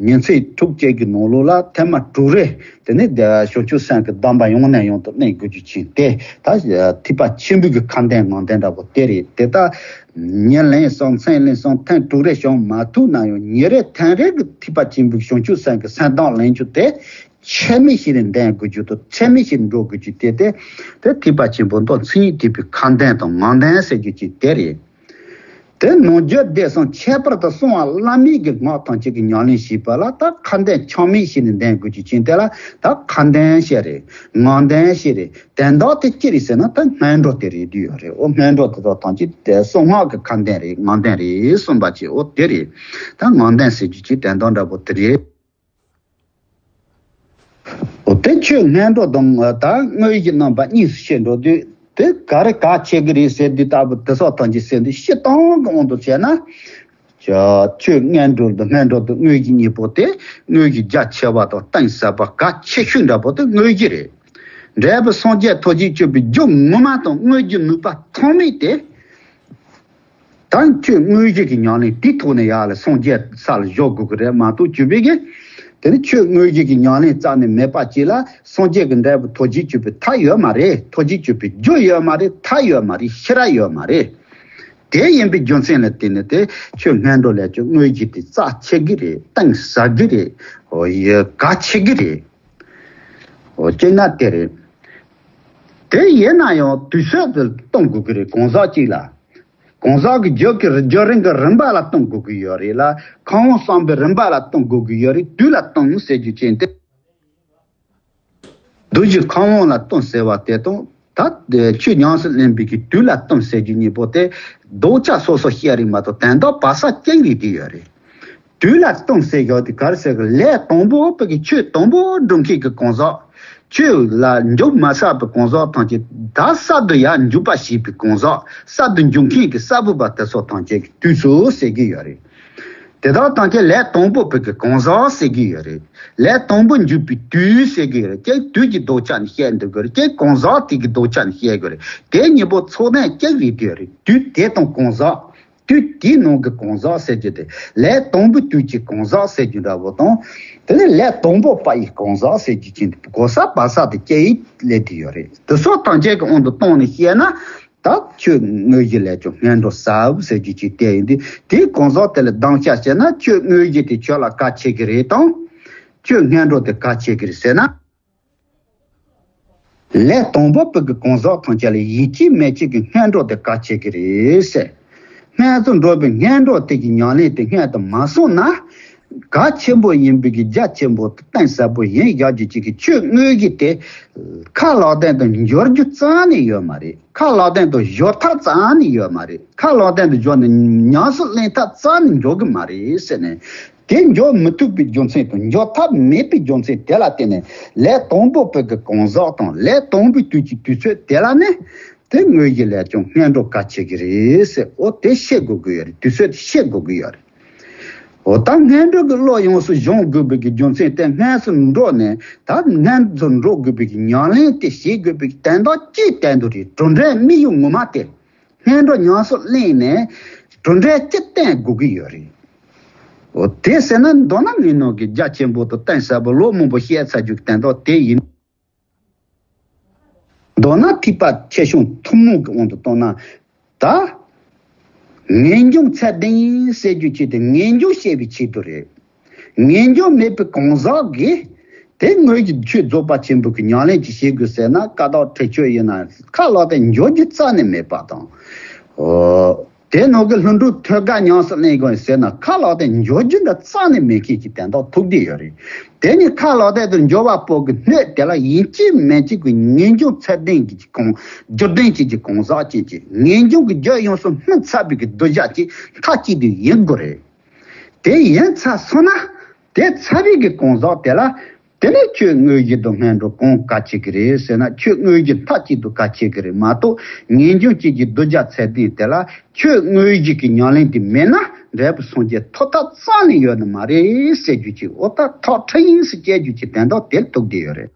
ཉིན་མཚན་དྲུག་བཅས་ཀྱི་ནང་ལོགས་ལ་ཐེངས་མ་དྲུག་རེ། དེ་ནས་བྱང་ཆུབ་སེམས་ཀྱི་སྡོམ་པ་ཡང་ནས་ཡང་དུ་ལེན་དགོས་རྒྱུ་ཅིག་དེ་ད་ཐེག་པ་ཆེན་པོའི་གི་ཁ་འདོན་ངག་འདོན་འདྲ་པོ་དེ་རེད། དེ་ད་ཉིན་ལན་གསུམ་མཚན་ལན་གསུམ་ཐེངས་དྲུག་རེ་བྱུང་མ་ཐུབ་ན་ཡང་ཉིན་རེ་ཐེངས་རེ་གི་ཐེག་པ་ཆེན་པོའི་བྱང་ཆུབ་སེམས་ཀྱི་སེམས་སྡོམ་ལེན་རྒྱུ་དེ་ཆད་མེད་བཞིན་ལྡན་དགོས་རྒྱུ་དང་ཆད་མེད་བཞིན་འགྲོ་དགོས་རྒྱུ་དེ་དེ་དེ་ཐེག་པ་ཆེན་པོ་མདོ་མཚན་ཉིད་ཐེག་པའི་ཁ་འདོན་དང་ངག་འདོན་ཟེར་རྒྱུ་ཅིག་དེ་རེད། དེ་ནང་རྒྱུད་སྡེ་གསུམ་ཁྱད་པར་དུ་གསང་བ་བླ་མེད་ཀྱི་ངག་ཐམས་ཅད་ཀྱི་ཉམས་ལེན་བྱེད་པ་ལ་ད་ཁ་འདོན་ཆད་མེད་བཞིན་ལྡན་དགོས་རྒྱུ་ཅན་དེ་ལ་ད་ཁ་འདོན་ཞེས་རེད། ངག་འདོན་ཞེས་རེད། དོན་དག་དེ་ཅི་རེད་ཟེར་ན་ད་སྔོན་འགྲོ་དེ་རེད་འདུས་ཡོད་རེད། འོ་སྔོན་འགྲོ་དེ་དག་ཐམས་ཅད་དེ་གསང་སྔགས་ཀྱི་ཁ་འདོན་རེད། ངག་འདོན་རེད་གསུངས་པ་ཅིག་འོ་དེ་རེད། ད་ངག་འདོན་ཟེར་རྒྱུ་ཅིག་དོན་དག་འདྲ་པོ་དེ་རེད། འོ་དེ་ཆོས་སྔོན་འགྲོ་དང་ད་དངོས་གཞི་རྣམ་པ་གཉིས་སུ་ཕྱེ་འགྲོ་དུས་དེ་ག་རེ་གལ་ཆེ་གི་རེད་ཟེར་དུས་ལྟ་བུ་དེ་སོགས་ཐམས་ཅད་ཟེར་དུས་སྤྱིར་བཏང་གི་དབང་དུ་བྱས་ན། ཆོས་སྔོན་འགྲོ་དང་སྔོན་འགྲོ་དང་དངོས་གཞི་གཉིས་པོ་དེ་དངོས་གཞི་རྒྱ་ཆེ་བ་དང་གཏིང་ཟབ་པ་གལ་ཆེ་ཤོས་འདྲ་པོ་དེ་དངོས་གཞི་རེད། འབྲས་བུ་སངས་རྒྱས་ཐོབ་བྱེད་སྤྱོད་པའི་རྒྱུ་ངོ་མ་དང་དངོས་གཞི་ནུས་པ་ཐོགས་མེད་དེ། ད་ཁྱོད་དངོས་གཞི་གི་ཉམས་ལེན་དེའི་ཐོག་ནས་ཡར་ལ་སངས་རྒྱས་ས་ལ་འཇོག་དགོས་ཀྱི་རེད་མ་གཏོགས་བཅུ་པའི་གི། དེ་ནི་ཁྱོད་དངོས་གཞི་གི་ཉམས་ལེན་རྩ་ནས་མེད་པ་ཅིག་ལ་སངས་རྒྱས་ཀྱི་འབྲས་བུ་ཐོབ་བྱེད་སྤྱོད་པའི་མཐའ་ཡོད་མ་རེད། ཐོབ་བྱེད་སྤྱོད་པའི་རྒྱུ་ཡོད་མ་རེད། མཐའ་ཡོད་མ་རེད། ཕྱི་ར་ཡོད་མ་རེད། དེ་ཡིན་པའི་རྒྱུ་མཚན་ལ་བརྟེན་ནས་དེ་ཁྱོད་སྔོན་འགྲོ་ལས་ཀྱང་དངོས་གཞི་དེ་རྩ་ཆེ་གི་རེད། གཏིང་ཟབ་གི་རེད། འོ་ཡ་གལ་ཆེ་གི་རེད། འོ་སྤྱིར་ན་དེ་རེད། དེ་ཡིན་ན་ཡང་དུས་ཚོད་དུ་གཏོང་དགོས་ཀྱི་རེད། གང་ཟག་གཅིག་ལ། གང་ཟག་གི་རྒྱུད་ཀྱི་རྒྱུད་རིམ་གྱི་རིམ་པ་ལ་གཏོང་དགོས་ཀྱི་ཡོད་རེད་ལ། ཁམས་དབང་བསམ་པའི་རིམ་པ་ལ་གཏོང་དགོས་ཀྱི་ཡོད་རེད། དུས་ལ་གཏོང་ཟེར་རྒྱུ་ཅན་དེ། རྡོ་རྗེ་ཁམས་དབང་ལ་གཏོང་ཟེར་བ་དེ་དང་ད་ཆོས་ཉམས་སུ་ལེན་པའི་གི་དུས་ལ་གཏོང་ཟེར་རྒྱུ་གཉིས་པོ་དེ་ལྡོག་ཆ་སོ་སོ་བཤད་རིགས་མ་གཏོགས་དོན་དག་བར་ས་གཅིག་རེད་དེ་ཡོད་རེད། དུས་ལ་གཏོང་ཟེར་ཡོད་དེ་ག་རེ་ཟེར་གི། ལས་དང་པོ་བོད་ཀྱི་ཆོས་དང་པོ་སྒྲུབ་མཁན་གྱི་གང་ཟག་ཆོས་ལ་འཇུག་མ་ཟད་པའི་གང་ཟག་ཐམས་ཅད་ད་གསར་དུ་ཡར་འཇུག་པ་བྱེད་པའི་གང་ཟག་གསར་དུ་འཇུག་མཁན་གྱི་གསར་བུ་པ་དེ་ཚོ་ཐམས་ཅད་ཀྱི་དུས་སུ་ཟེར་གྱི་ཡོད་རེད། དེ་དག་ཐམས་ཅད་ལས་དང་པོ་བོད་ཀྱི་གང་ཟག་ཟེར་གྱི་ཡོད་རེད། ལས་དང་པོ་འཇུག་པའི་དུས་ཟེར་གྱི་ཡོད་རེད། ཀྱེ་དུས་ཀྱི་ལྡོག་ཆ་ནས་བཤད་འདུག་གི་རེད། ཀྱེ་གང་ཟག་དེ་གི་ལྡོག་ཆ་ནས་བཤད་དགོས་རེད། དེ་གཉིས་པོ་ཚོགས་ལྡན་གཅིག་རེད་དེ་རེད། དུས་དེ་དང་གང་ཟག་དུས་དེའི་ནང་གི་གང་ཟག་ཟེར་རྒྱུ་དེ་ལས་དང་པོའི་དུས་ཀྱི་གང་ཟག་ཟེར་རྒྱུ་འདྲ་བོ་དང་། དེ་ནས་ལས་དང་པོ་པ་ཡི་གང་ཟག་ཟེར་རྒྱུ་ཅན་གོ་ས་བ་ས་དེ་སྐྱེ་ཡི་ལས་དེ་ཡོད་རེད། དེ་སོགས་ཐམས་ཅད་ཀྱི་དབང་དུ་བཏང་ནས་བཤད་ན། ད་ཁྱོད་དངོས་གཞི་ལས་ཀྱང་སྔོན་འགྲོ་ཟབ་ཟེར་རྒྱུ་ཅིག་བལྟས་ཡིན་དུས། དེའི་གང་ཟག་དེ་ལ་སྡང་ཆ་བྱས་ན། ཁྱོད་དངོས་གཞི་དེ་ཁྱོད་ལ་གལ་ཆེ་གི་རེད་དང་། ཁྱོད་སྔོན་འགྲོ་དེ་གལ་ཆེ་གི་རེད་ཟེར་ན། ལས་དང་པོ་པོ་གི་གང་ཟག་ཐམས་ཅད་ལ་ཡིན་གཅིག་མིན་གཅིག་གི་སྔོན་འགྲོ་དེ་གལ་ཆེ་གི་རེད་ཟེར། སྔོན་དུ་འགྲོ་བའི་སྔོན་འགྲོ་དེ་གི་ཉམས་ལེན་དེ་སྔོན་དུ་མ་སོང་ན། གལ་ཆེན་པོ་ཡིན་པའི་གི་རྒྱ་ཆེན་པོ་གཏིང་ཟབ་པོ་ཡིན་བཞག་རྒྱུ་ཅིག་གི་ཁྱོད་དངོས་གཞི་དེ་ཁ་ལག་སྟེང་དུ་འབྱོར་རྒྱུ་རྩ་ནས་ཡོད་མ་རེད། ཁ་ལག་སྟེང་དུ་འབྱོར་ཐབས་རྩ་ནས་ཡོད་མ་རེད། ཁ་ལག་སྟེང་དུ་འབྱོར་ནས་ཉམས་སུ་ལེན་ཐབས་རྩ་ནས་འབྱོར་གི་མ་རེད་ཟེར་ནས། དེ་འབྱོར་མི་ཐུབ་པའི་རྒྱུ་མཚན་དང་འབྱོར་ཐབས་མེད་པའི་རྒྱུ་མཚན་དེ་ལ་བརྟེན་ནས། ལས་དང་པོ་པོ་གི་གང་ཟག་དང་ལས་དང་པོའི་དུས་ཀྱི་དུས་ཚོད་དེ་ལ་ནི། དེ་དངོས་གཞི་ལས་ཀྱང་སྔོན་འགྲོ་གལ་ཆེ་གི་རེད་ཟེར། འོ་དེ་ཤེས་དགོས་ཀྱི་ཡོད་རེད། དུས་ཚོད་དེ་ཤེས་དགོས་ཀྱི་ཡོད་རེད། འོ་ད་སྔོན་འགྲོ་གི་བློ་ཡོངས་སུ་སྦྱོང་དགོས་པའི་གི་རྒྱུ་མཚན་དེ། སྔོན་སུ་འགྲོ་ནས་ད་སྔོན་དུ་འགྲོ་དགོས་པའི་གི་ཉམས་ལེན་དེ་བྱེད་དགོས་པའི་གི་དོན་དག་ཅིག་དོན་དུ་རེད། གྲུབ་འབྲས་དམིགས་ཡུལ་ངོ་མ་དེ། སྔོན་འགྲོ་ཉམས་སུ་ལེན་ནས་གྲུབ་འབྲས་ཅི་བསྟན་དགོས་ཀྱི་ཡོད་རེད། འོ་དེ་ཟེར་ན། མདོར་ན་ངས་ནང་གི་རྒྱ་ཆེན་པོ་དང་གཏིང་ཟབ་པོ་ལོ་མང་པོ་བཤད་ཚར་རྒྱུ་གི་དོན་དག་དེ་ཡིན། མདོར་ན་ཐེག་པ་ཆེ་ཆུང་ཐུན་མོང་གི་དབང་དུ་བཏང་ན། ད་ངེས་འབྱུང་ཚད་ལྡན་ཟེར་རྒྱུ་ཅིག་དེ་ངེས་འབྱུང་བཤད་པའི་ཆེད་དུ་རེད། ངེས་འབྱུང་མེད་པའི་གང་ཟག་གིས་དེ་དངོས་ཀྱི་ཆོས་རྫོགས་པ་ཆེན་པོ་གི་ཉམས་ལེན་ཅིག་བྱེད་དགོས་ཟེར་ན། ཀ་དག་ཁྲིག་ཆོད་ཡིན་ན་ཁ་ལག་དེ་འབྱོར་རྒྱུ་རྩ་ནས་མེད་པ་དང་། འོ་དེ་ནང་གི་ལྷུན་གྲུབ་ཐོད་རྒལ་ཉམས་སུ་ལེན་དགོས་ཟེར་ན། ཁ་ལག་དེ་འབྱོར་རྒྱུ་འདྲ་རྩ་ནས་མེད་མཁན་གྱི་དོན་དག་ཐུག་བསྡད་ཡོད་རེད། དེ་ནི་ཁ་ལག་དེ་དུ་འབྱོར་བ་པོ་གི་སྣོད་དེ་ལ་ཡིན་གཅིག་མིན་གཅིག་གི་ངེས་འབྱུང་ཚད་ལྡན་གྱི་གང་། རྒྱུ་ལྡན་གྱི་གང་ཟག་ཅན་གྱི་ངེས་འབྱུང་གི་རྒྱུ་ཡོངས་སུ་སྨིན་ཚར་བའི་གི་གདུལ་བྱ་ཅིག་མཐའ་གཅིག་ཏུ་ཡིན་དགོས་རེད། དེ་ཡིན་ཚར་སོང་ན། དེ་ཚར་བའི་གི་གང་ཟག་དེ་ལ། དེ་ནས་ཁྱོད་དངོས་གཞི་དང་སྔོན་འགྲོ་གང་གལ་ཆེ་གི་རེད་ཟེར་ན། ཁྱོད་དངོས་གཞི་མཐའ་གཅིག་ཏུ་གལ་ཆེ་གི་རེད་མ་གཏོགས། ངེས་འབྱུང་ཅན་གྱི་གདུལ་བྱ་ཚད་ལྡན་དེ་ལ་ཁྱོད་དངོས་གཞི་གི་ཉམས་ལེན་དེ་མེད་ན། འབྲས་བུ་སངས་རྒྱས་ཐོབ་ཐབས་རྩ་ནས་ཡོད་ནི་མ་རེད་ཟེར་རྒྱུ་ཅིག་འོ་ད་ཐག་ཁྲ་ཡིན་ཟེར་བཤད་རྒྱུ་ཅིག་དོན་དག་དེར་ཐུག་བསྡད་ཡོད་རེད།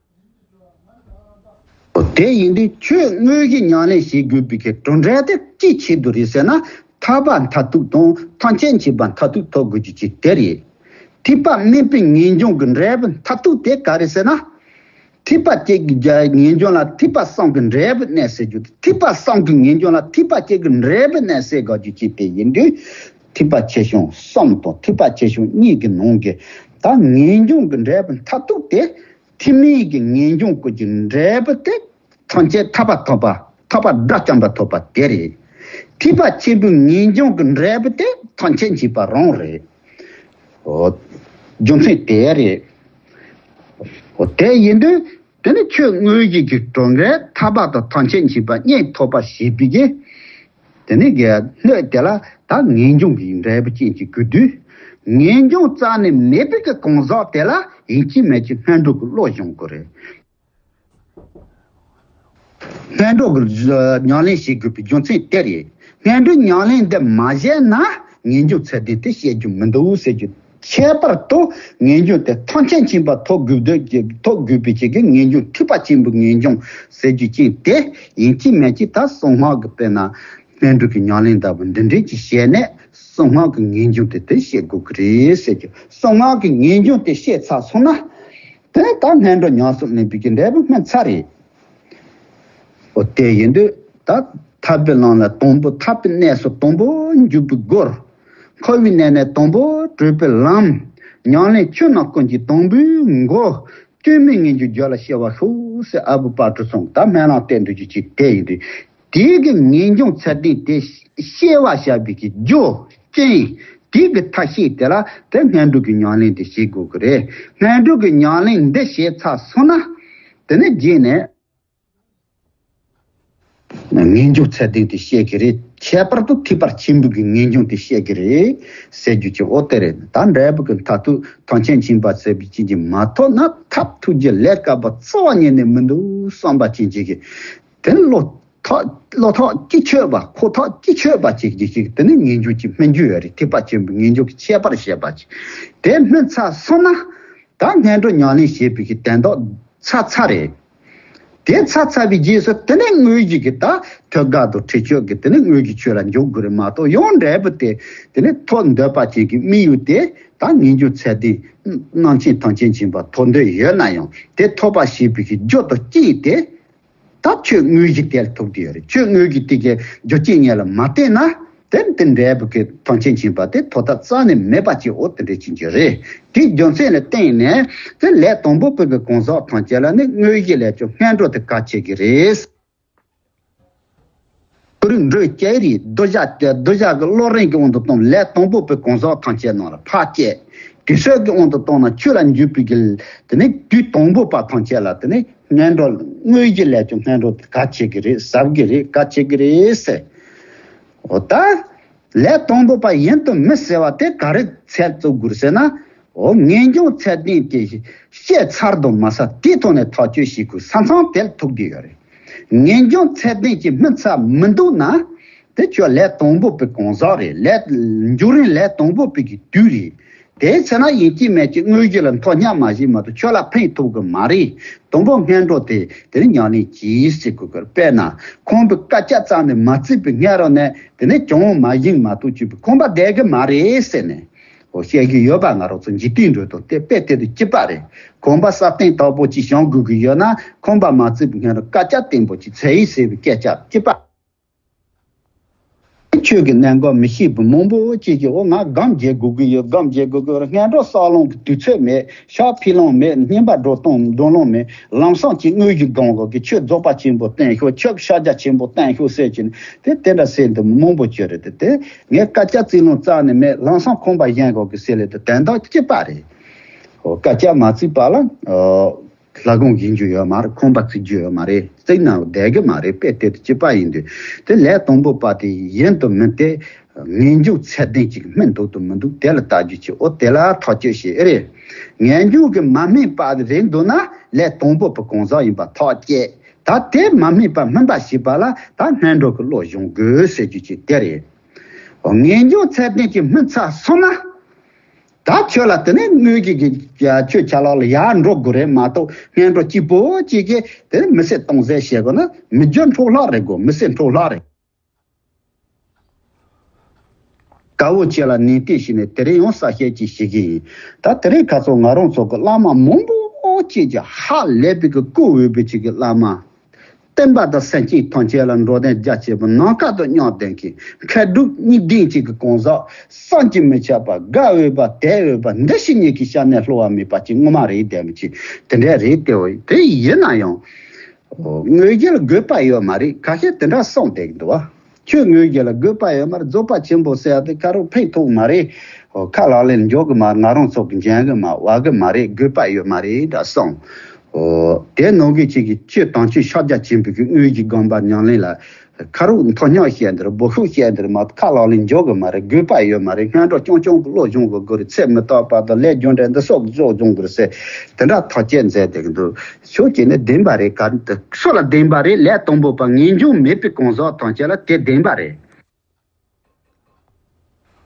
འོ་དེ་ཡིན་དུས་ཁྱོད་དངོས་གཞི་ཉམས་ལེན་བྱེད་དགོས་པའི་གི་གྲུབ་འབྲས་དེ་ཅིའི་ཆེད་དུ་རེད་ཟེར་ན། ཐར་པ་མཐར་ཐུག་དང་ཐམས་ཅད་མཁྱེན་པ་མཐར་ཐུག་ཐོབ་དགོས་རྒྱུ་ཅིག་དེ་རེད། ཐེག་པ་དམན་པའི་ངེས་འབྱུང་གི་འབྲས་བུ་མཐར་ཐུག་དེ་ག་རེ་ཟེར་ན། ཐེག་པ་བཅས་ཀྱི་ངེས་འབྱུང་ལ་ཐེག་པ་གསུམ་གྱི་འབྲས་བུ་གནས་ཟེར་རྒྱུ། ཐེག་པ་གསུམ་གྱི་ངེས་འབྱུང་ལ་ཐེག་པ་བཅས་ཀྱི་འབྲས་བུ་གནས་ཟེར་དགོས་རྒྱུ་ཅིག་དེ་ཡིན་དུས། ཐེག་པ་ཆེ་ཆུང་གསུམ་དང་ཐེག་པ་ཆེ་ཆུང་གཉིས་ཀྱི་ནང་གི་ད་ངེས་འབྱུང་གི་འབྲས་བུ་མཐར་ཐུག་དེ། ཐེག་དམན་གྱི་ངེས་འབྱུང་ཀུན་གྱི་འབྲས་བུ་དེ། ཐམས་ཅད་ཐར་པ་ཐོབ་པ། ཐར་པ་དགྲ་བཅོམ་པ་ཐོབ་པ་དེ་རེད། ཐེག་པ་ཆེན་པོའི་ངེས་འབྱུང་གི་འབྲས་བུ་དེ་ཐམས་ཅད་མཁྱེན་པ་རང་རེད། འོ། རྒྱུ་མཚན་དེ་རེད། འོ་དེ་ཡིན་དུས། དེ་ནི་ཁྱོད་དངོས་གཞི་གི་གྲུབ་འབྲས་ཐར་པ་དང་ཐམས་ཅད་མཁྱེན་པ་གཉིས་ཐོབ་པ་བྱེད་པའི་གི། དེ་ནི་གི་སྣོད་དེ་ལ་ད་ངེས་འབྱུང་གི་འབྲས་བུ་ཅན་གྱི་དགོས་དུས། ངེས་འབྱུང་རྩ་ནས་མེད་པའི་གི་གང་ཟག་དེ་ལ་ཡིན་གཅིག་མིན་གཅིག་སྔོན་འགྲོ་གི་བློ་སྦྱོང་དགོས་རེད། སྔོན་འགྲོ་གི་ཉམས་ལེན་བྱེད་དགོས་པའི་རྒྱུ་མཚན་དེ་རེད། སྔོན་འགྲོའི་ཉམས་ལེན་འདི་མ་བྱས་ན་ངེས་འབྱུང་ཚད་ལྡན་དེ་བཤད་རྒྱུ་མི་འདུག་ཟེར་རྒྱུ། ཁྱད་པར་དུ་ངེས་འབྱུང་དེ་ཐམས་ཅད་མཁྱེན་པ་ཐོབ་དགོས་འདོད་ཀྱི་ཐོབ་དགོས་པའི་ཆེད་ཀྱི་ངེས་འབྱུང་ཐེག་པ་ཆེན་པོའི་ངེས་འབྱུང་ཟེར་རྒྱུ་ཅན་དེ་ཡིན་གཅིག་མིན་གཅིག་ད་གསང་སྔགས་ཀྱི་དཔེར་ན་སྔོན་འགྲོ་གི་ཉམས་ལེན་ལྟ་བུ་འདི་འདྲའི་ཅིག་བྱས་ནས་གསང་སྔགས་ཀྱི་ངེས་འབྱུང་དེ་དེ་བཤད་དགོས་ཀྱི་རེད་ཟེར་རྒྱུ། གསང་སྔགས་ཀྱི་ངེས་འབྱུང་དེ་བཤད་ཚར་སོང་ན། དེ་ནས་ད་སྔོན་འགྲོ་ཉམས་སུ་ལེན་པའི་གི་འབྲས་བུ་སྨིན་ཚར་རེད། འོ་དེ་ཡིན་དུས་ད་ཐར་པའི་ལམ་ལ་དང་པོ། ཐར་པའི་གནས་སུ་དང་པོ་འཇུག་པའི་སྒོར། འཁོར་བའི་གནས་ནས་དང་པོ་གྲོལ་བའི་ལམ། ཉམས་ལེན་ཆོས་རྣམས་ཀུན་གྱི་དང་པོའི་མགོ། སྐྱོན་མེད་ངེས་འབྱུང་རྒྱུད་ལ་སྐྱེ་བར་ཤོག་ཟེར་ཨ་བུ་དཔལ་སྤྲུལ་ཚང་གིས་ད་སྨོན་ལམ་བཏབ་འདུག་རྒྱུ་ཅིག་དེ་ཡིན་དུས། དེའི་གི་ངེས་འབྱུང་ཚད་ལྡན་དེ་སྐྱེ་བར་བྱ་བའི་གི་རྒྱུ་རྐྱེན། དེའི་གི་ཐབས་ཤེས་དེ་ལ་དེ་སྔོན་འགྲོ་གི་ཉམས་ལེན་དེ་བྱེད་དགོས་ཀྱི་རེད། སྔོན་འགྲོ་གི་ཉམས་ལེན་འདི་བྱས་ཚར་སོང་ན། དེ་ནས་རྗེས་ནས་ངེས་འབྱུང་ཚད་ལྡན་དེ་བཤད་ཀྱི་རེད། ཁྱད་པར་དུ་ཐེག་པ་ཆེན་པོའི་གི་ངེས་འབྱུང་དེ་བཤད་ཀྱི་རེད་ཟེར་རྒྱུ་ཅིག་འོ་དེ་རེད། ད་འབྲས་བུ་གི་མཐར་ཐུག་ཐམས་ཅད་མཁྱེན་པ་ཟེར་བའི་ཅིག་ཅིག་མ་ཐོབ་ན་ཐབས་ཐུགས་རྗེ་ལས་དཀའ་བ་རྩ་བ་ཉིད་ནས་མི་འདུག་བསམ་པ་ཅན་ཅིག་གིས། དེ་བློ་ཐག་བློ་ཐག་གཅིག་ཆོད་པ། ཁོག་ཐག་གཅིག་ཆོད་པ་ཅིག་གིས་ཅིག་དེ་ནི་ངེས་འབྱུང་ཅིག་སྨིན་རྒྱུ་ཡོད་རེད། ཐེག་པ་ཆེན་པོའི་ངེས་འབྱུང་གི་ཁྱད་པར་བཤད་པ་ཅིག་དེ་སྨིན་ཚར་སོང་ན། ད་སྔོན་འགྲོ་ཉམས་ལེན་བྱེད་པའི་གི་དོན་དག་ཚར་ཚར་རེད། དེ་ཚར་ཚར་བའི་རྗེས་སུ་དེ་ནས་དངོས་གཞི་གི་ད་ཐོད་རྒལ་དང་ཁྲིག་ཆོད་ཀྱི་དེ་ནས་དངོས་གཞི་ཆོས་ལ་འཇུག་དགོས་རེད་མ་གཏོགས། ཡང་འབྲས་བུ་དེ་དེ་ནས་ཐོབ་འདོད་པ་ཅན་གྱི་དམིགས་ཡུལ་དེ་ད་ངེས་འབྱུང་ཚད་ལྡན་རྣམ་མཁྱེན་ཐམས་ཅད་མཁྱེན་པ་ཐོབ་འདོད་ཡོད་ན་ཡང་། དེ་ཐོབ་པར་བྱེད་པའི་གི་རྒྱུ་དང་རྐྱེན་དེ། ད་ ད་ཆོས་དངོས་གཞི་དེ་ལ་ཐུག་བསྡད་ཡོད་རེད། ཆོས་དངོས་གཞི་དེ་གའི་རྒྱུ་རྐྱེན་ངན་ལ་མ་བརྟེན་ན། དེ་དེ་འདྲའི་བུ་གི་ཐང་ཆེན་ཕྱིན་པ་དེ་ཐོག་མཐའ་རྩ་ནས་མེད་པ་ཅིག་འོ་དེ་འདྲ་ཅིག་གྱུར་རེད། དེའི་རྒྱུ་མཚན་ལ་བརྟེན་ནས་དེ་ལས་དང་པོ་པའི་གི་གང་ཟག་ཐམས་ཅད་ལ་ནི་དངོས་གཞི་ལས་ཀྱང་སྔོན་འགྲོ་དེ་གལ་ཆེ་གི་རེད། ཀུ་རེ་འགྲོས་སྐྱེ་རིགས་གདུལ་བྱ་གདུལ་བྱ་གི་བློ་རིག་གི་དབང་དུ་བཏང་ལས་དང་པོ་པའི་གང་ཟག་ཐམས་ཅད་ནང་ལ་ཕར་སྐྱེ། དུས་ཚོད་ཀྱི་དབང་དུ་བཏང་ན་ཆོས་ལ་འཇུག་པའི་གི་དེ་ནི་དུས་དང་པོ་པ་ཐམས་ཅད་ལ་དེ་ནི་སྔོན་འགྲོ་དངོས་གཞི་ལས་ཀྱང་སྔོན་འགྲོ་དེ་གལ་ཆེ་གི་རེད། ཟབ་གི་རེད། གལ་ཆེ་གི་རེད་ཟེར། འོ་ད། ལས་དང་པོ་པ་ཡིན་དང་མིན་ཟེར་བ་དེ་ག་རེ་ཚད་བཙུགས་དགོས་ཟེར་ན། འོ་ངེས་འབྱུང་ཚད་ལྡན་དེ་བཤད་ཚར་དུ་མ་ཟད་དེའི་ཐོག་ནས་ཐག་གཅོད་བྱེད་དགོས་ས་མཚམས་དེར་ཐུག་བསྡད་ཡོད་རེད། ངེས་འབྱུང་ཚད་ལྡན་གྱི་སྨིན་ཚད་མི་འདུག་ན། དེ་ཁྱོད་ལས་དང་པོ་པའི་གང་ཟག་རེད། ལས་འབྱུང་རིང་ལས་དང་པོ་པའི་གི་དུས་རེད། དེའི་ཚེ་ན་ཡིན་གཅིག་མིན་གཅིག་དངོས་གཞི་ལ་མཐོ་སྙེག་མ་བྱས་མ་གཏོགས་ཁྱོད་ལ་ཕན་ཐོགས་གི་མ་རེད། དང་པོ་སྔོན་འགྲོ་དེ་དེ་ནི་ཉམས་ལེན་གྱིས་ཟེར་དགོས་གི། དཔེར་ན་ཁང་པའི་ཀ་ཅག་ཙམ་ནས་མ་བརྩིས་པའི་སྔ་རོལ་ནས་དེ་ནས་གྱང་མ་བཞེངས་མ་གཏོགས་ཅིག་པའི་ཁང་པ་བསྡད་གི་མ་རེད་ཟེར་ནས། འོ་བཤད་ཀྱི་ཡོད་པ། ང་རང་ཚོ་འཇིག་རྟེན་འགྲོ་དང་དེ་དཔེ་དེ་དང་གཅིག་པ་རེད། ཁང་པ་ས་སྟེང་དག་པོ་ཅིག་བཞེངས་དགོས་ཀྱི་ཡོད་ན་ཁང་པ་མ་བརྩིས་པའི་སྔ་རོལ་ཀ་ཅག་བརྟན་པོ་ཅིག་བཙལ་ཡིན་ཟེར་བའི་སྐད་ཆ་གཅིག་པ། ཆོས་ཀྱི་གནད་འགག་མི་ཤེས་པ་མང་པོ་ཅིག་གིས་འོ་ང་སྒོམ་བརྒྱབ་དགོས་ཀྱི་ཡོད། སྒོམ་བརྒྱབ་དགོས་ཀྱི་ཡོད། སྔ་དྲོ་བསགས་ལོང་གི་དུས་ཚོད་མེད། ཞག་ཕྱེད་ལོང་མེད། བསྙེན་པ་སྒྲུབ་སྟངས་སྒྲུབ་ལོང་མེད། ལམ་སང་ཅིག་དངོས་གཞི་སྒོམ་དགོས་ཀྱི། ཆོས་རྫོགས་པ་ཆེན་པོ་བསྟན་ཤོག་ཆོས་ཕྱག་རྒྱ་ཆེན་པོ་བསྟན་ཤོག་ཟེར་གྱིན་དེ་དེ་འདྲ་ཟེར་འདི་མང་པོ་ཅིག་རེད། དེ་དེ་ངས་སྐད་ཆ་བརྩི་ལོང་རྩ་ནས་མེད། ལམ་སང་ཁང་པ་བཞེངས་དགོས་ཀྱི་ཟེར་ལེ་དེ་དོན་དག་གཅིག་པ་རེད། འོ་སྐད་ཆ་མ་བརྩིས་པ་ལ་ཨོ། ལྷ་ཁང་བཞེངས་རྒྱུ་ཡོད་མ་རེད། ཁང་པ་བརྩིགས་རྒྱུ་ཡོད་མ་རེད། བརྩིགས་ན་བསྡད་གི་མ་རེད། དཔེ་དེ་དང་གཅིག་པ་ཡིན་དུས་དེ་ལས་དང་པོ་པ་དེ་ཡིན་དང་མིན་དེ་ངེས་འབྱུང་ཚད་ལྡན་ཅིག་སྨིན་འདུག་དང་མི་འདུག་དེ་ལ་ལྟ་རྒྱུ་ཅིག་འོ་དེ་ལ་ཐག་གཅོད་བྱེད་ཨེ་རེད། ངེས་འབྱུང་གི་མ་སྨིན་པ་རེད་འདུག་ན་ལས་དང་པོ་པའི་གང་ཟག་ཡིན་པ་ཐག་བཅད། ད་དེ་མ་སྨིན་པ་སྨིན་པ་བྱེད་པ་ལ་ད་སྔོན་འགྲོ་གི་བློ་སྦྱོང་དགོས་ཟེར་རྒྱུ་ཅིག་དེ་རེད། ངེས་འབྱུང་ཚད་ལྡན་གྱི་སྨིན་ཚར་སོང་ན། ད་ཁྱོད་ལ་དེ་ནས་དངོས་ཀྱི་གི་ཆོས་ཆ་ལག་ལ་ཡར་འགྲོ་དགོས་རེད་མ་གཏོགས། སྔོན་འགྲོ་གཅིག་པོ་གཅིག་གིས་དེ་ནས་མི་ཚེ་སྟོང་ཟད་བྱེད་དགོས་ན་མི་རྒྱུ་འཕྲོ་བརླག་རེད་གོ། མི་ཚེ་འཕྲོ་བརླག་རེད། དཀར་བོ་ཆེ་ལ་ནན་ཏན་བྱས་ནས་དེ་རིང་ཡང་གསལ་བཤད་ཅིག་བྱེད་ཀྱི་ཡིན། ད་དེ་རིང་ཁ་སང་ང་རང་ཚོ་གི་བླ་མ་མང་པོ་ཅིག་གི་ཧ་ལས་པའི་གི་བཀུར་འོས་པའི་ཅིག་གི་བླ་མ། བསྟན་པ་དང་སེམས་ཅན་ཐམས་ཅད་ལ་འགྲོ་དོན་རྒྱ་ཆེ་བ། ནམ་མཁའ་དང་མཉམ་ལྡན་གྱི་མཁས་གྲུབ་གཉིས་ལྡན་ཅིག་གི་གང་ཟག། བསམ་གྱིས་མི་ཁྱབ་པ། དགའ་འོས་པ་དད་འོས་པ། འདི་ཞིག་ཉིད་ཀྱི་ཤ་ནས་ལྷོ་བ་མེད་པ་ཅིག་ངོ་མ་རེད་བསྡད་མི་ཅིག་དེ་འདྲ་རེད་དེ། འོ་དེ་ཡིན་ན་ཡང་དངོས་གཞི་ལ་དགོས་པ་ཡོད་མ་རེད། ཁ་ཤས་དེ་འདྲ་གསུངས་བསྡད་ཀྱི་འདུག་བ། ཆོས་དངོས་གཞི་ལ་དགོས་པ་ཡོད་མ་རེད། རྫོགས་པ་ཆེན་པོ་ཟེར་ཡ་དེ་ཁ་རོག་ཕན་ཐོགས་མ་རེད། ཁ་ལག་ལེན་འཇོག་གི་མ། ང་རང་ཚོ་གི་འཇོན་གི་མ། བ་གི་མ་རེད། དགོས་པ་ཡོད་མ་རེད་འདྲ་གསུངས། ཨོ། དེ་ནང་གི་ཅིག་གི་ཆོས་དམ་ཆོས་ཕྱག་རྒྱ་ཆེན་པོའི་གི་དངོས་ཀྱི་སྒོམ་པ་ཉམས་ལེན་ལ་ཁ་རུ་མཐོ་སྙོམས་བཤད་འདིར་འབོད་ཤུགས་བཤད་འདིར་མ་ཁ་ལག་ལེན་འཇོག་གི་མ་རེད། དགོས་པ་ཡོད་མ་རེད། སྔོན་འགྲོ་རྐྱང་རྐྱང་གི་བློ་སྦྱོང་གི་དགོས་རེད། ཚེ་མི་རྟག་པ་དང་ལས་རྒྱུ་འབྲས་འདི་སོགས་ཀྱི་ཕྱོགས་སྦྱོང་དགོས་རེད་ཟེར། དེ་འདྲ་ཐག་བཅད་མཛད་བསྡད་ཀྱི་འདུག་ཕྱོགས་ཀྱི་ནི་བདེན་པ་རེད། ག་རེ་སུ་ལ་བདེན་པ་རེད། ལས་དང་པོ་པ་ངེས་འབྱུང་མེད་པའི་གང་ཟག་ཐམས་ཅད་ལ་དེ་བདེན་པ་རེད།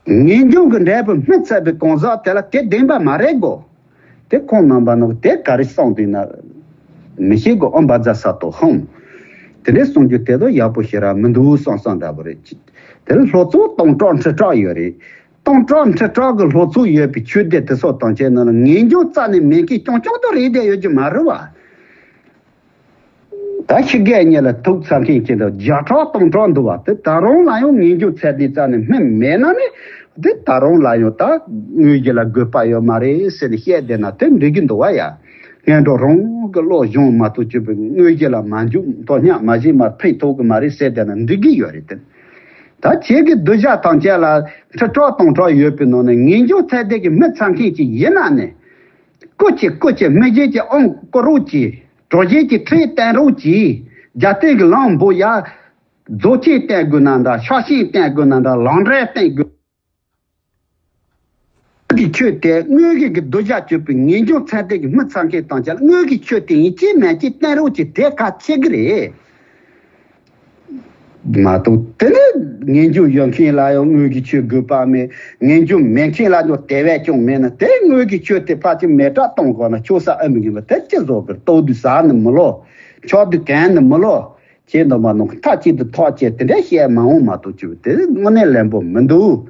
ངེས་འབྱུང་གི་འབྲས་བུ་སྨིན་ཚར་བའི་གང་ཟག་དེ་ལ་དེ་བདེན་པ་མ་རེད་གོ། དེ་ཁོང་རྣམ་པ་ནང་དེ་ག་རེ་གསུངས་འདུག་ན། མི་ཤེས་གོ། ཨོཾ་བཛྲ་ས་ཏྭ་ཧཱུྃ། དེ་འདྲའི་གསུང་རྒྱུ་དེ་དག་ཡག་པོ་ཞེ་དྲག་མི་འདུག་བསམ་བསམ་འདྲ་པོ་རེད། དེ་ལ་ལྷོ་ཕྱོགས་སྟོང་ཕྲག་ཁྲི་ཕྲག་ཡོད་རེད། སྟོང་ཕྲག་ཁྲི་ཕྲག་གི་ལྷོ་ཕྱོགས་ཡོད་པའི་ཆོས་སྡེ་དེ་ཚོ་དང་བཅས་ནང་ལ་ངེས་འབྱུང་རྩ་ནས་མེད་མཁན་རྐྱང་རྐྱང་དུ་རེད་བསྡད་ཡོད་ཀྱི་མ་རེད་བ། ད་ཕྱི་རྒྱལ་གཉིས་ལ་ཐུག་ཚར་མཁན་གྱི་འདུག་བརྒྱ་ཕྲག་སྟོང་ཕྲག་འདུག་བ། དེ་ད་རུང་ལ་ཡང་ངེས་འབྱུང་ཚད་ལྡན་རྩ་ནས་སྨིན་མེད་ན་ནི། དེ་ད་རུང་ལ་ཡང་ད་དངོས་གཞི་ལ་དགོས་པ་ཡོད་མ་རེད་ཟེར་ནས་བཤད་བསྡད་ན་དེ་འགྲིག་གི་འདུག་བ་ཡ། སྔོན་འགྲོ་རང་གི་བློ་སྦྱོང་མ་གཏོགས་ཅིག་པའི་དངོས་གཞི་ལ་མ་འཇུག་མཐོ་སྙེག་མ་བྱས་མ་ཕན་ཐོགས་གི་མ་རེད་ཟེར་བསྡད་ན་འགྲིག་གི་ཡོད་རེད་དེ། ད་ཁྱེད་ཀྱི་གདུལ་བྱ་ཐམས་ཅད་ལ་ཁྲི་ཕྲག་སྟོང་ཕྲག་ཡོད་པའི་ནང་ནས་ངེས་འབྱུང་ཚད་ལྡན་གྱི་སྨིན་ཚར་མཁན་ཅིག་ཡིན་ན་ནི། སྐུ་མཁྱེན་སྐུ་མཁྱེན། སྨིན་བྱེད་ཀྱི་དབང་བསྐུར་རོགས་གྱིས། གྲོལ་བྱེད་ཀྱི་ཁྲིད་བསྟན་རོགས་གྱིས། རྒྱལ་བསྟན་གྱི་ལམ་འབོ་ཡ། རྫོགས་ཆེན་བསྟན་དགོས་ན་འདྲ། ཕྱག་ཆེན་བསྟན་དགོས་ན་འདྲ། ལམ་འབྲས་བསྟན་དགོས། དངོས་ཀྱི་ཆོས་དེ་དངོས་ཀྱི་གི་གདུལ་བྱ་གཅོད་པའི་ངེས་འབྱུང་ཚད་ལྡན་གྱི་སྨིན་ཚར་མཁན་དང་བཅས་ལ་དངོས་ཀྱི་ཆོས་དེ་ཡིན་གཅིག་མིན་གཅིག་བསྟན་རོགས་གྱིས། དེ་གལ་ཆེ་གི་རེད། མ་གཏོགས་དེ་ནི་ངེས་འབྱུང་ཡོད་མཁན་ལ་ཡང་དངོས་ཀྱི་ཆོས་དགོས་པ་མེད། ངེས་འབྱུང་མེད་མཁན་ལ་ཡང་དེ་བས་ཀྱང་མེད་ན། དེ་དངོས་ཀྱི་ཆོས་དེ་ཕལ་ཆེར་མེ་སྲེག་གཏོང་དགོས་ན་ཆོག་ས་ཨེ་མི་ཉན་པ། དེ་ཅི་བཟོ་གི། ལྟོ་དུས་ཟ་ནི་མི་ལོ། འཁྱག་དུས་གོན་ནི་མི་ལོ། ཁྱེད་རྣམ་པ་ནང་མཐའ་གཅིག་ཏུ་ཐག་བཅད་དེ་འདྲ་བཤད་མ་འོང་མ་གཏོགས་ཅིག་དེ་དངོས་གནས་ལན་པོ་མི་འདུག་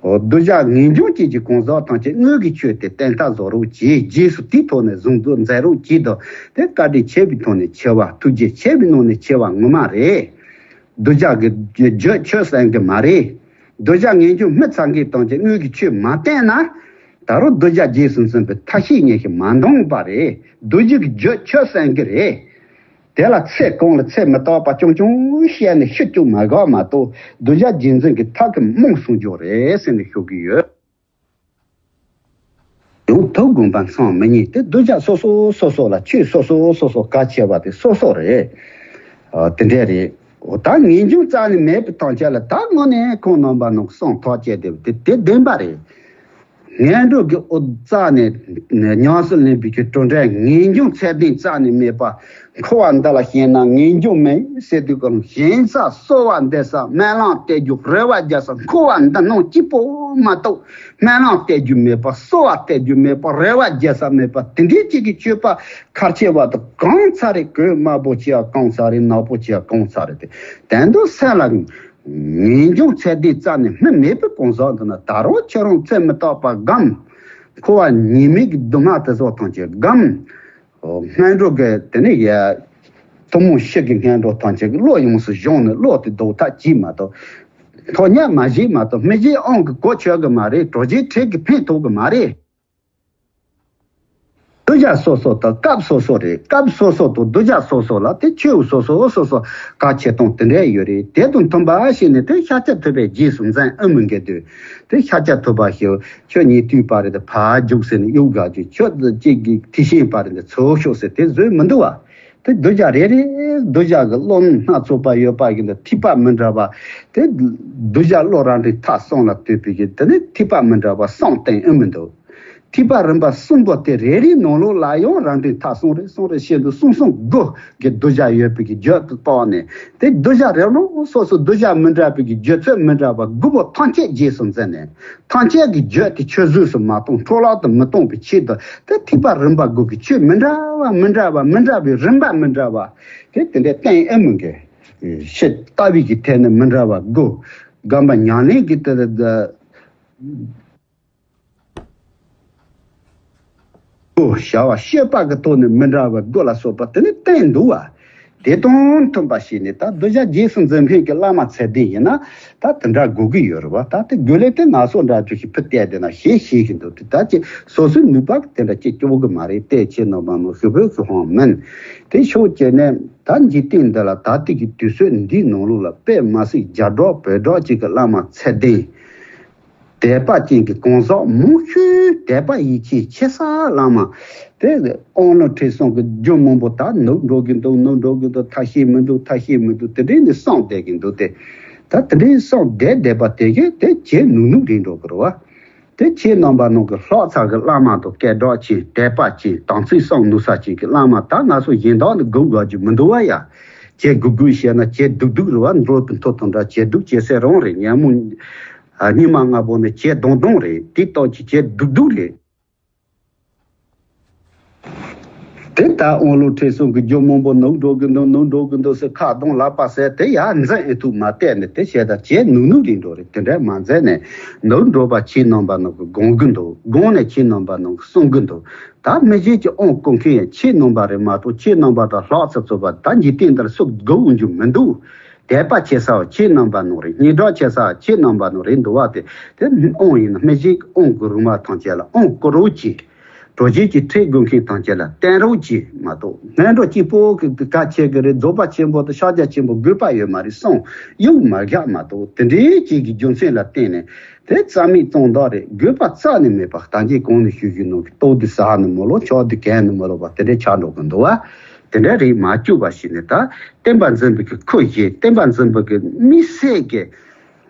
འོ། གདུལ་བྱ་ངེས་འབྱུང་ཅན་གྱི་གང་ཟག་ཐམས་ཅད་དངོས་ཀྱི་ཆོས་དེ་བསྟན་ཐབས་བཟོ་རོགས་གྱིས། རྗེས་སུ་དེའི་ཐོག་ནས་གཟུང་འཛིན་མཛད་རོགས་གྱིས་དང་། དེ་བཀའ་དྲིན་ཆེ་བའི་ཐོག་ནས་ཆེ་བ། ཐུགས་རྗེ་ཆེ་བའི་ནང་ནས་ཆེ་བ་ངོ་མ་རེད། གདུལ་བྱ་གི་བརྗོད་ཆོས་གསན་གི་མ་རེད། གདུལ་བྱ་ངེས་འབྱུང་སྨིན་ཚར་མཁན་ཐམས་ཅད་དངོས་ཀྱི་ཆོས་མ་བསྟན་ན། ད་རུང་གདུལ་བྱ་རྗེས་སུ་འཛིན་པའི་ཐབས་ཤེས་ཉེར་ཞི་མ་འདང་པ་རེད། གདུལ་བྱ་གི་བརྗོད་ཆོས་གསན་གི་རེད། དེ་ལ་ཚེ་གང་ལ་ཚེ་མི་རྟག་པ་རྐྱང་རྐྱང་བཤད་ནས་ཤི་བཅུག་མ་དགོས་མ་གཏོགས། གདུལ་བྱ་རྗེས་འཛིན་གྱི་ཐབས་ཀྱིས་རྨོངས་སོང་རྒྱུ་རེད་ཟེར་ནས་ཞུ་གི་ཡོད། ཡང་དུ་དགོངས་པ་མཚམས་མི་གཉིས་ཏེ། གདུལ་བྱ་སོ་སོ་སོ་སོ་ལ་ཆོས་སོ་སོ་སོ་སོ་གལ་ཆེ་བ་དེ་སོ་སོ་རེད། ཨ། དེ་འདྲས་རེད། འོ། ད་ངེས་འབྱུང་རྩ་ནས་མེད་པའི་ཐམས་ཅད་ལ་ད་དངོས་གནས་ཁོང་རྣམ་པ་ནང་གསང་ཐག་བཅད་དེ་དེ་དེ་བདེན་པ་རེད། ངན་འགྲོ་གི་དབུ་རྩ་ནས་ཉམས་སུ་ལེན་པའི་གི་གྲུབ་འབྲས་ངེས་འབྱུང་ཚད་ལྡན་རྩ་ནས་མེད་པ། འཁོར་བ་འདི་ལ་ཞེན་ན་ངེས་འབྱུང་མེད་ཟེར་དུས་ཀྱང་ཞེན་ས་གསོ་བ་འདེབས་ས་སྨོན་ལམ་གཏད་རྒྱུ་རེ་བ་རྒྱག་ས། འཁོར་བ་འདི་སྣང་སྐྱིད་པོ་མ་གཏོགས་སྨོན་ལམ་གཏད་རྒྱུ་མེད་པ། གསོ་བ་གཏད་རྒྱུ་མེད་པ། རེ་བ་རྒྱག་ས་མེད་པ། དེ་འདྲའི་ཅིག་གི་སྤྱོད་པ་ཁ་ཆེ་བ་དང་གང་ཚ་རེ་གོས་དམར་པོ་ཆེ་བ་གང་ཚ་རེ། ནག་པོ་ཆེ་བ་གང་ཚ་རེ། དེ་དོན་དུ་སེམས་ལ་ངེས་འབྱུང་ཚད་ལྡན་རྩ་ནས་སྨིན་མེད་པའི་གང་ཟག་འདི་ན་ད་རུང་ཁྱེད་རང་ཚེ་མི་རྟག་པ་སྒོམ། འཁོར་བ་ཉེས་དམིགས་ཀྱི་སྡུག་བསྔལ་དེ་ཚོ་ཐམས་ཅད་སྒོམ། ངན་འགྲོ་གི་དེ་ནས་ཡ། ཐུན་མོང་ཕྱི་གི་ངན་འགྲོ་ཐམས་ཅད་ཀྱི་བློ་ཡོངས་སུ་སྦྱངས་ནས་བློ་དེ་ལྡོག་ཐབས་གྱིས་མ་གཏོགས། ཐོག་ཉག་མ་བཞེས་མ་གཏོགས། སྨིན་བྱེད་དབང་གིས་གོ་ཆོད་གི་མ་རེད། གྲོགས་བྱེད་འཕྲིན་གྱིས་ཕན་ཐོགས་གི་མ་རེད། གདུལ་བྱ་སོ་སོ་དང་སྐབས་སོ་སོ་རེད། སྐབས་སོ་སོ་དང་གདུལ་བྱ་སོ་སོ་ལ་དེ་ཆོས་སོ་སོ་སོ་སོ་གལ་ཆེ་སྟངས་དེ་འདྲ་ཡོད་རེད། དེ་དང་མཐུན་པ་བྱས་ནས་དེ་ཤཱཀྱ་ཐུབ་པའི་རྗེས་སུ་འཛིན་ཨེ་མི་འགལ་དུས། དེ་ཤཱཀྱ་ཐུབ་པ་ཞིག་ཁྱོད་ཉེ་དུས་པ་རེད། དེ་ཕར་རྒྱུགས་ཟེར་ནས་གཡུག་ག་དུས། ཁྱོད་གཅིག་གི་ཐེག་ཆེན་པ་རེད། དེ་ཚུར་ཤོག་ཟེར་དེ་བཟོས་མི་འདུག་བ། དེ་གདུལ་བྱ་རེ་རེ་གདུལ་བྱ་གི་བློ་སྣ་ཚོགས་པ་ཡོད་པ་ཡིན་ན་ཐེག་པ་མི་འདྲ་བ། དེ་གདུལ་བྱ་བློ་རང་འདྲེན་ཐབས་གསུམ་ལ་ལྟོས་པའི་གི་དེ་ནི་ཐེག་པ་མི་འདྲ་བ་གསུམ་བསྟན་ཨེ་མི་འདུག་ཐེག་པ་རིམ་པ་གསུམ་པོ་དེ་རེ་རེའི་ནང་ལོགས་ལ་ཡང་རང་འདྲེན་ཐབས་གསུམ་རེ་གསུམ་རེ་བཤད་འདུག་གསུམ་གསུམ་དགུ་གི་གདུལ་བྱ་ཡོད་པའི་གི་རྒྱུད་དུ་བཏགས་ནས། དེ་གདུལ་བྱ་རེ་རེ་སོ་སོ་གདུལ་བྱ་མི་འདྲ་བའི་གི་རྒྱུད་ཚོད་མི་འདྲ་བ་དགུ་པོ་ཐམས་ཅད་རྗེས་སུ་འཛིན་ནས། ཐམས་ཅད་ཀྱི་རྒྱུད་དེ་ཆུད་ཟོས་སུ་མ་གཏོང་། འཕྲོ་བརླག་ཏུ་མི་གཏོང་བའི་ཆེད་དུ། དེ་ཐེག་པ་རིམ་པ་དགུ་གི་ཆོས་མི་འདྲ་བ་མི་འདྲ་བ་མི་འདྲ་བའི་རིམ་པ་མི་འདྲ་བ་དེ་དེ་འདྲའི་བསྟན་ཨེ་མི་དགོས། ཕྱི་ལྟ་བའི་གི་ཐད་ནས་མི་འདྲ་བ་དགུ། སྒོམ་པ་ཉམས་ལེན་གྱི་དེ་དེ་དགུ། བྱ་བ་སྤྱོད་པ་གི་ཐོག་ནས་མི་འདྲ་བ་དགུ་ལ་སོགས་པ་དེ་ནི་བསྟན་འདུག་བ། དེ་དང་མཐུན་པ་བྱས་ནས་ད་གདུལ་བྱ་རྗེས་སུ་འཛིན་མཁན་གྱི་བླ་མ་ཚད་ལྡན་ཡིན་ན། ད་དེ་འདྲ་དགོས་ཀྱི་ཡོད་རེད་བ། ད་དེ་དགོས་ལས་དེ་ང་ཚོ་འདྲ་ཅིག་ཞིག་ཕུད་བལྟས་བསྡད་ན་ཞེས་བཤད་ཀྱི་འདུག་དེ་ད་ཅི་སོ་སོའི་ནུས་པ་དེ་འདྲ་ཅིག་སྐྱོ་གི་མ་རེད། དེ་ཁྱེད་རྣམ་པ་ནང་ཞུ་བོད་ཀྱི་ཧོང་མིན། དེ་ཕྱོགས་གཅིག་ནས་ད་འཇིག་རྟེན་འདི་ལ་ད་ལྟའི་གི་དུས་ཚོད་འདིའི་ནང་ལོགས་ལ་དཔེ་མ་སྲིད་རྒྱ་སྒྲོག་བོད་སྒྲོག་ཅིག་གི་བླ་མ་ཚད་ལྡན། དད་པ་ཅན་གྱི་གང་ཟག་མང་ཤོས་དད་པ་ཡིད་ཆེས་ཆེ་ས་བླ་མ། དེ་དབང་ལུང་ཁྲིད་གསུམ་གྱི་རྒྱུ་མང་པོ་ད་ནུབ་འགྲོ་གི་འདུག་ནུབ་འགྲོ་གི་འདུག་ཐབས་ཤེས་མི་འདུག་ཐབས་ཤེས་མི་འདུག་དེ་འདྲའི་ནི་གསུངས་བསྡད་ཀྱི་འདུག་དེ་ད་དེ་འདྲའི་གསུངས་བསྡད་བསྡད་པ་དེ་གས་དེ་བྱེད་ནུས་ནུས་རེད་འགྲོ་གི་རེད་བ། དེ་ཁྱེད་རྣམ་པ་ནང་གི་ལྷག་ཚ་གི་བླ་མ་དང་སྐད་གྲགས་ཅན་དད་པ་ཅན་དམ་ཚིག་གསུམ་ནུས་ས་ཅན་གྱི་བླ་མ་ད་ང་ཚོ་གཞན་དག་ནི་སྒུག་དགོས་རྒྱུ་མི་འདུག་བ་ཡ། བྱེད་དགོས་དགོས་བཤད་ན་བྱེད་སྡུག་སྡུག་རེད་བ། འགྲོ་གི་མཐོ་དང་འདྲ་བྱེད་སྡུག་བྱེད་སེ་རང་རེད། ཉལ་མོ། ཨ། ཉི་མ་ལྔ་པོ་ནི་བྱེད་སྡང་སྡང་རེད། དེ་ལྟོས་ཀྱི་བྱེད་སྡུག་སྡུག་རེད། དེ་ལྟར་དབང་ལུང་ཁྲིད་གསུམ་གྱི་རྒྱུ་མང་པོ་ནུབ་འགྲོ་གི་འདུག་ནུབ་འགྲོ་གི་འདུག་ཟེར་ཁ་གདངས་ལག་པ་ཟེར་དེ་ཡར་འཛིན་ཨེ་ཐུབ་མ་བལྟས་ནས་དེ་བྱས་ད་བྱེད་ནུས་ནུས་རེད་འགྲོ་རེད། དེ་འདྲ་མ་འཛིན་ནས་ནུབ་འགྲོ་བ་ཁྱེད་རྣམ་པ་ནང་གི་སྒོམ་གི་འདུག་སྒོམ་ནས་ཁྱེད་རྣམ་པ་ནང་གི་གསུང་གི་འདུག་ད་སྨིན་བྱེད་ཀྱི་དབང་བསྐུར་མཁན་ཡང་ཁྱེད་རྣམ་པ་རེད་མ་གཏོགས་ཁྱེད་རྣམ་པ་དང་ལྷག་ཚ་ཚོ་པ་ད་འཇིག་རྟེན་འདིར་སུ་དགོས་འོང་རྒྱུ་མི་འདུག་དད་པ་ཆེ་ས་བ་ཁྱེད་རྣམ་པ་ནང་རེད། སྙན་གྲགས་ཆེ་ས་བ་ཁྱེད་རྣམ་པ་ནང་རེད་འདུག་བ། དེ་དེ་དབང་ཡིན་ན་སྨིན་བྱེད་ཀྱི་དབང་བསྐུར་རུང་བ་ཐམས་ཅད་ལ་དབང་བསྐུར་རོགས་གྱིས། གྲོགས་བྱེད་ཀྱི་ཁྲིད་དགོས་མཁན་ཐམས་ཅད་ལ་བསྟན་རོགས་གྱིས་མ་གཏོགས། ངན་འགྲོ་གཅིག་པོ་གི་གལ་ཆེ་གི་རེད། རྫོགས་པ་ཆེན་པོ་དང་ཕྱག་རྒྱ་ཆེན་པོ་དགོས་པ་ཡོད་མ་རེད་གསུངས། གཡུག་མ་བཞག་མ་གཏོགས། དེ་འདྲའི་ཅིག་གི་རྒྱུ་མཚན་ལ་བརྟེན་ནས་དེ་རྩ་མེད་གཙང་དག་རེད། དགོས་པ་རྩ་ནས་མེད་པ། ད་གིན་གོང་ནས་ཞུས་ཞུས་ནང་གི་ལྟོ་འདི་ཟ་ནི་མོ་ལོ། ཆོག་འདི་གན་ནི་མོ་ལོ་བ་དེ་འདྲའི་ཆགས་འགྲོ་གི་འདུག་བ། དེ་འདྲ་རེད་མ་བཅུག་པ་ཞིག་ནས་ད་བསྟན་པ་འཛིན་པའི་གི་ཁུར་བཞེས། བསྟན་པ་འཛིན་པའི་གི་དམིགས་བསལ་གྱི་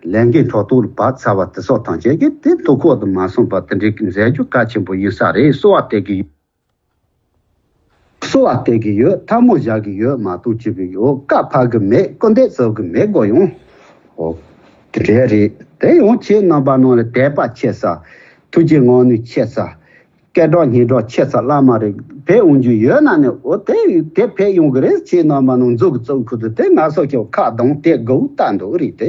ལས་འགན་ཕྲག་དོག་ལ་བབས་ཚར་བ་དེ་ཚོ་ཐམས་ཅད་ཀྱིས་དེ་ཐུགས་ཁོག་ཏུ་མ་སོང་བ་དེ་འདྲའི་གི་མཛད་རྒྱུ་གལ་ཆེན་པོ་ཡིན་ས་རེད། གསོལ་བ་བཏབ་གི་ཡོད། གསོལ་བ་བཏབ་གི་ཡོད། ཐལ་མོ་སྦྱར་གི་ཡོད་མ་གཏོགས་ཅི་བྱེད་ཀྱི་ཡོད། བཀའ་ཕབ་གི་མེད། སྐུར་འདེབས་བཟོ་གི་མེད་གོ། ཡང་འོ་དེ་འདྲ་རེད། དེ་ཡང་ཁྱེད་རྣམ་པ་ནང་ལ་དད་པ་ཆེ་ས། ཐུགས་རྗེ་མངའ་ནུས་ཆེ་ས། སྐད་གྲགས་སྙན་གྲགས་ཆེ་ས་བླ་མ་རེ་ཕེབས་འོང་རྒྱུ་ཡོད་ན་ནི། འོ་དེ་དེ་ཕེབས་ཡོང་གི་རེད། ཁྱེད་རྣམ་པ་ནང་འཛུལ་གི་བཙུགས་ཁུལ་དུ་དེ་ང་ཚོ་ཁྱོད་ཁ་གདངས་དེ་དགོས་ལྟ་འདུག་རེད། དེ་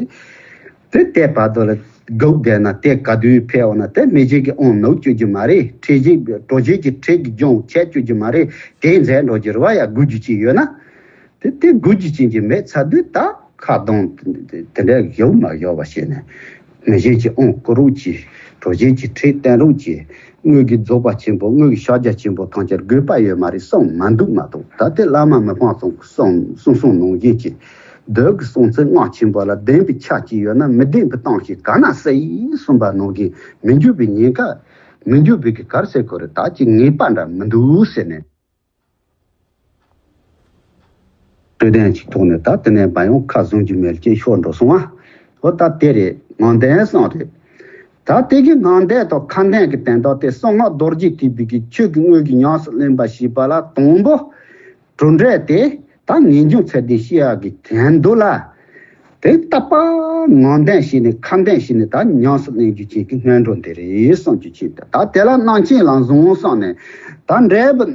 དེ་དེ་བར་དུ་ལ་ སྒུག་བསྡད་ན་དེ་ག་དུས་ཕེབས་འོང་ན་དེ་མི་གཞན་གྱི་དབང་ནུབ་བཅུག་རྒྱུ་མ་རེད། ཁྲིད་གཞི་གྲོ་བཞིན་གྱི་ཁྲིད་ཀྱི་ལྗོངས་ཆད་བཅུག་རྒྱུ་མ་རེད། དེ་མཛད་འགྲོ་རྒྱུ་རེད་བ་ཡ། སྒུག་རྒྱུ་ཅིག་ཡོད་ན། དེ་དེ་དགོས་རྒྱུ་ཅན་གྱི་མེད་ཚར་དུས་ད་ཁ་གདོང་དེ་འདྲ་ཡོད་མ་ཡོད་པ་བྱས་ནས། མི་གཞན་གྱི་དབང་བསྐུར་རོགས་གྱིས། གྲོ་བཞིན་གྱི་ཁྲིད་བསྟན་རོགས་གྱིས། དངོས་ཀྱི་རྫོགས་པ་ཆེན་པོ་དངོས་ཀྱི་ཕྱག་རྒྱ་ཆེན་པོ་ཐམས་ཅད་དགོས་པ་ཡོད་མ་རེད་བསམ་མ་འདུག་མ་གཏོགས། ད་ལྟའི་བླ་མ་མི་ཕམ་ཚང་གསུང་གསུང་གསུང་ནང་བཞིན་གྱི་བདག་གི་གསུང་ཚུལ་སྔགས་ཆེན་པོ་ལ་ལྡན་པའི་ཕྱག་གཅིག་ཡོད་ན་མི་ལྡན་པའི་གཏམ་ཞིག་ག་ན་ཟེར་ཡིན་གསུངས་པ་ནང་བཞིན་མི་འགྱུར་བའི་ཉེན་ཁ། མི་འགྱུར་བའི་གི་གར་ཟེར་དགོས་རེད། ད་ཅི་ངེས་པ་འདྲ་མི་འདུག་ཟེར་ནས། སྤྲོས་ལྡན་གྱི་ཐོག་ནས་ད་དེ་ནས་བ་ཡང་ཁ་བཟུང་རྒྱུ་མེད་ཅེས་ཤོར་འགྲོ་སོང་ང་། འོ་ད་དེ་རེད། ངང་ལྡན་གསུམ་རེད། ད་དེ་གི་ངང་ལྡན་དང་ཁ་ལྡན་གྱི་དོན་དག་དེ་གསང་སྔགས་རྡོ་རྗེ་ཐེག་པའི་གི་ཆོས་ཀྱི་དངོས་ཀྱི་ཉམས་སུ་ལེན་པ་ཞེས་པ་ལ་དང་པོ། གྲུབ་འབྲས་དེ་ད་ངེས་འབྱུང་ཚད་ལྡན་ཤེས་ཡག་གི་དོན་དུ་ལ། དེ་རྟག་པ་ངང་ལྡན་བྱས་ནས་ཁ་ལྡན་བྱས་ནས་ད་ཉམས་སུ་ལེན་རྒྱུ་ཅན་གྱི་སྔོན་འགྲོ་འདི་རེད་བསམ་རྒྱུ་ཅན་དེ། ད་དེ་ལ་རྣམ་མཁྱེན་ལམ་བཟང་བསམ་ནས་ད་འབྲས་བུ།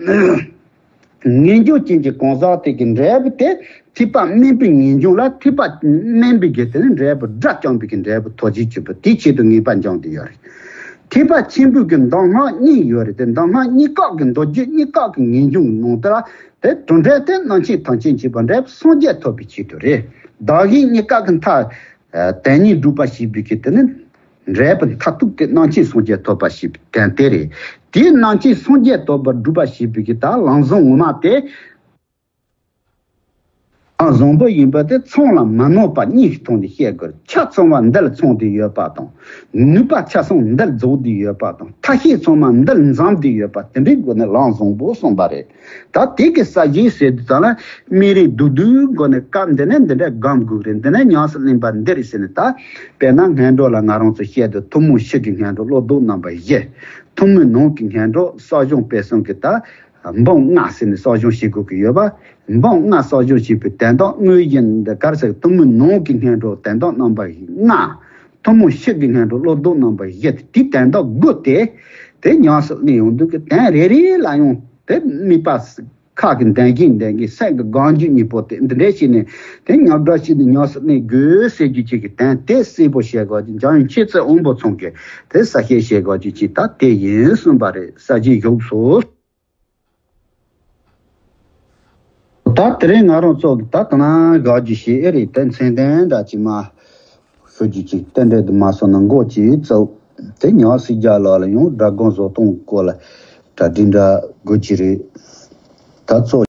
ངེས་འབྱུང་ཅན་གྱི་གང་ཟག་དེ་གི་འབྲས་བུ་དེ་ཐེག་པ་དམན་པའི་ངེས་འབྱུང་ལ་ཐེག་པ་དམན་པའི་གི་དེ་ནི་འབྲས་བུ་དགྲ་བཅོམ་པའི་གི་འབྲས་བུ་ཐོབ་བྱེད་ཆེན་པོ་དེའི་ཆེད་དུ་ངེས་པ་འབྱུང་དུ་ཡོད་རེད། ཐེག་པ་ཆེན་པོའི་གི་གདམས་ངག་གཉིས་ཡོད་རེད་དེ། གདམས་ངག་གཉིས་ཀ་གི་མདོ་རྒྱུད་གཉིས་ཀ་གི་ངེས་འབྱུང་གི་ནང་དུ་ལ་དེ་གྲུབ་འབྲས་དེ་རྣམ་མཁྱེན་ཐམས་ཅད་མཁྱེན་པ་འབྲས་བུ་སངས་རྒྱས་ཐོབ་པའི་ཆེད་དུ་རེད། བདག་གཞན་གཉིས་ཀ་གི་མཐའ། དོན་གཉིས་སྒྲུབ་པ་ཞེས་པའི་གི་དེ་ནི། འབྲས་བུ་མཐར་ཐུག་དེ་རྣམ་མཁྱེན་སངས་རྒྱས་ཐོབ་པ་ཞེས་པའི་དོན་དེ་རེད། དེའི་རྣམ་མཁྱེན་སངས་རྒྱས་ཐོབ་པར་སྒྲུབ་པ་ཞེས་པའི་གི་ད་ལམ་བཟང་ངོ་མ་དེ། ལམ་བཟང་པོ་ཡིན་པ་དེ་ཚང་ལ་མི་སྣང་བ་གཉིས་ཀྱི་ཐོག་ནས་བཤད་དགོས། ཆ་ཚང་བ་འདིར་ཚང་སྟེ་ཡོད་པ་དང་། ནུས་པ་ཆ་ཚང་འདིར་རྫོགས་ཏེ་ཡོད་པ་དང་། ཐབས་ཤེས་ཚང་མ་འདིར་འཛོམས་ཏེ་ཡོད་པ་དེ་འདྲའི་སྒོ་ནས་ལམ་བཟང་པོ་གསུངས་པ་རེད། ད་དེ་གི་ས་གཞི་ཟེར་དུས་ཙམ་ལ་སྨིན་རིམ་བསྡུས་བསྡུས་སྒོ་ནས་སྐབས་འདི་ནས་འདི་འདྲ་སྒོམ་དགོས་རེད། འདི་ནས་ཉམས་སུ་ལེན་པ་འདི་རེད་ཟེར་ནས། ད་དཔེར་ན་སྔོན་འགྲོ་ལ་ང་རང་ཚོ་བཤད་དུས་ཐུན་མོང་ཕྱི་གི་སྔོན་འགྲོ་བློ་ལྡོག་རྣམ་པ་བཞི། ཐུན་མོང་ནང་གི་སྔོན་འགྲོ་གསོ་སྦྱོང་སྤེལ་གསུམ་གྱི་ད་འབུམ་ལྔ་ཟེར་ནས་གསོ་སྦྱོང་བྱེད་དགོས་ཀྱི་ཡོད་པ། འབུམ་ལྔ་གསོ་སྦྱོང་བྱེད་པའི་དོན་དག་དངོས་གཞི་འདི་གར་ཟེར། ཐུན་མོང་ནང་གི་སྔོན་འགྲོ་དོན་དག་རྣམ་པ་ལྔ། ཐུན་མོང་ཕྱི་གི་སྔོན་འགྲོ་བློ་ལྡོག་རྣམ་པ་བཞི་དེ་དོན་དག་དགུ་དེ། དེ་ཉམས་སུ་ལེན་ཡོང་དུས་ཀྱི་དོན་རེ་རེ་ལ་ཡང་དེ་དམིགས་པ་ཁ་གི་འདོན་གྱིན་འདོན་གྱིན་སེམས་ཀྱི་སྒོམ་རྒྱུ་གཉིས་པོ་དེ་འདི་འདྲ་བྱས་ནས་དེ་ཉམས་སྒྲ་བྱས་ནས་ཉམས་སུ་ལེན་དགོས་ཟེར་རྒྱུ་ཅིག་གི་དོན་དེ་གསལ་པོ་བཤད་དགོས་ཀྱི། འཇམ་དབྱངས་མཁྱེན་བརྩེ་དབང་པོ་ཚང་གིས་དེ་གསལ་བཤད་བྱེད་དགོས་རྒྱུ་ཅིག་ད་དེ་ཡིན་གསུངས་པ་རེད། ས་བཅད་བཞུགས་སོ། ད་དེ་རིང་ང་རང་ཚོ་གི་ད་ལྟ་ན་དགག་རྒྱུ་ཞིག་ཨེ་རེད། དེ་མཚན་ལྡན་འདྲ་ཅིག་མ་ཞུ་རྒྱུ་ཅིག་རྟེན་འབྲེལ་དུ་མ་སོང་ན་འགོག་ཅིག་བཙུགས། དེ་ཉག་སྲིད་རྒྱ་ལགས་ལ་ཡང་དགྲ་དགོང་བཟོ་སྟངས་སྐོར་ལ་གྲ་སྒྲིག་འདྲ་དགོས་ཀྱི་རེད། ད་ཚོ།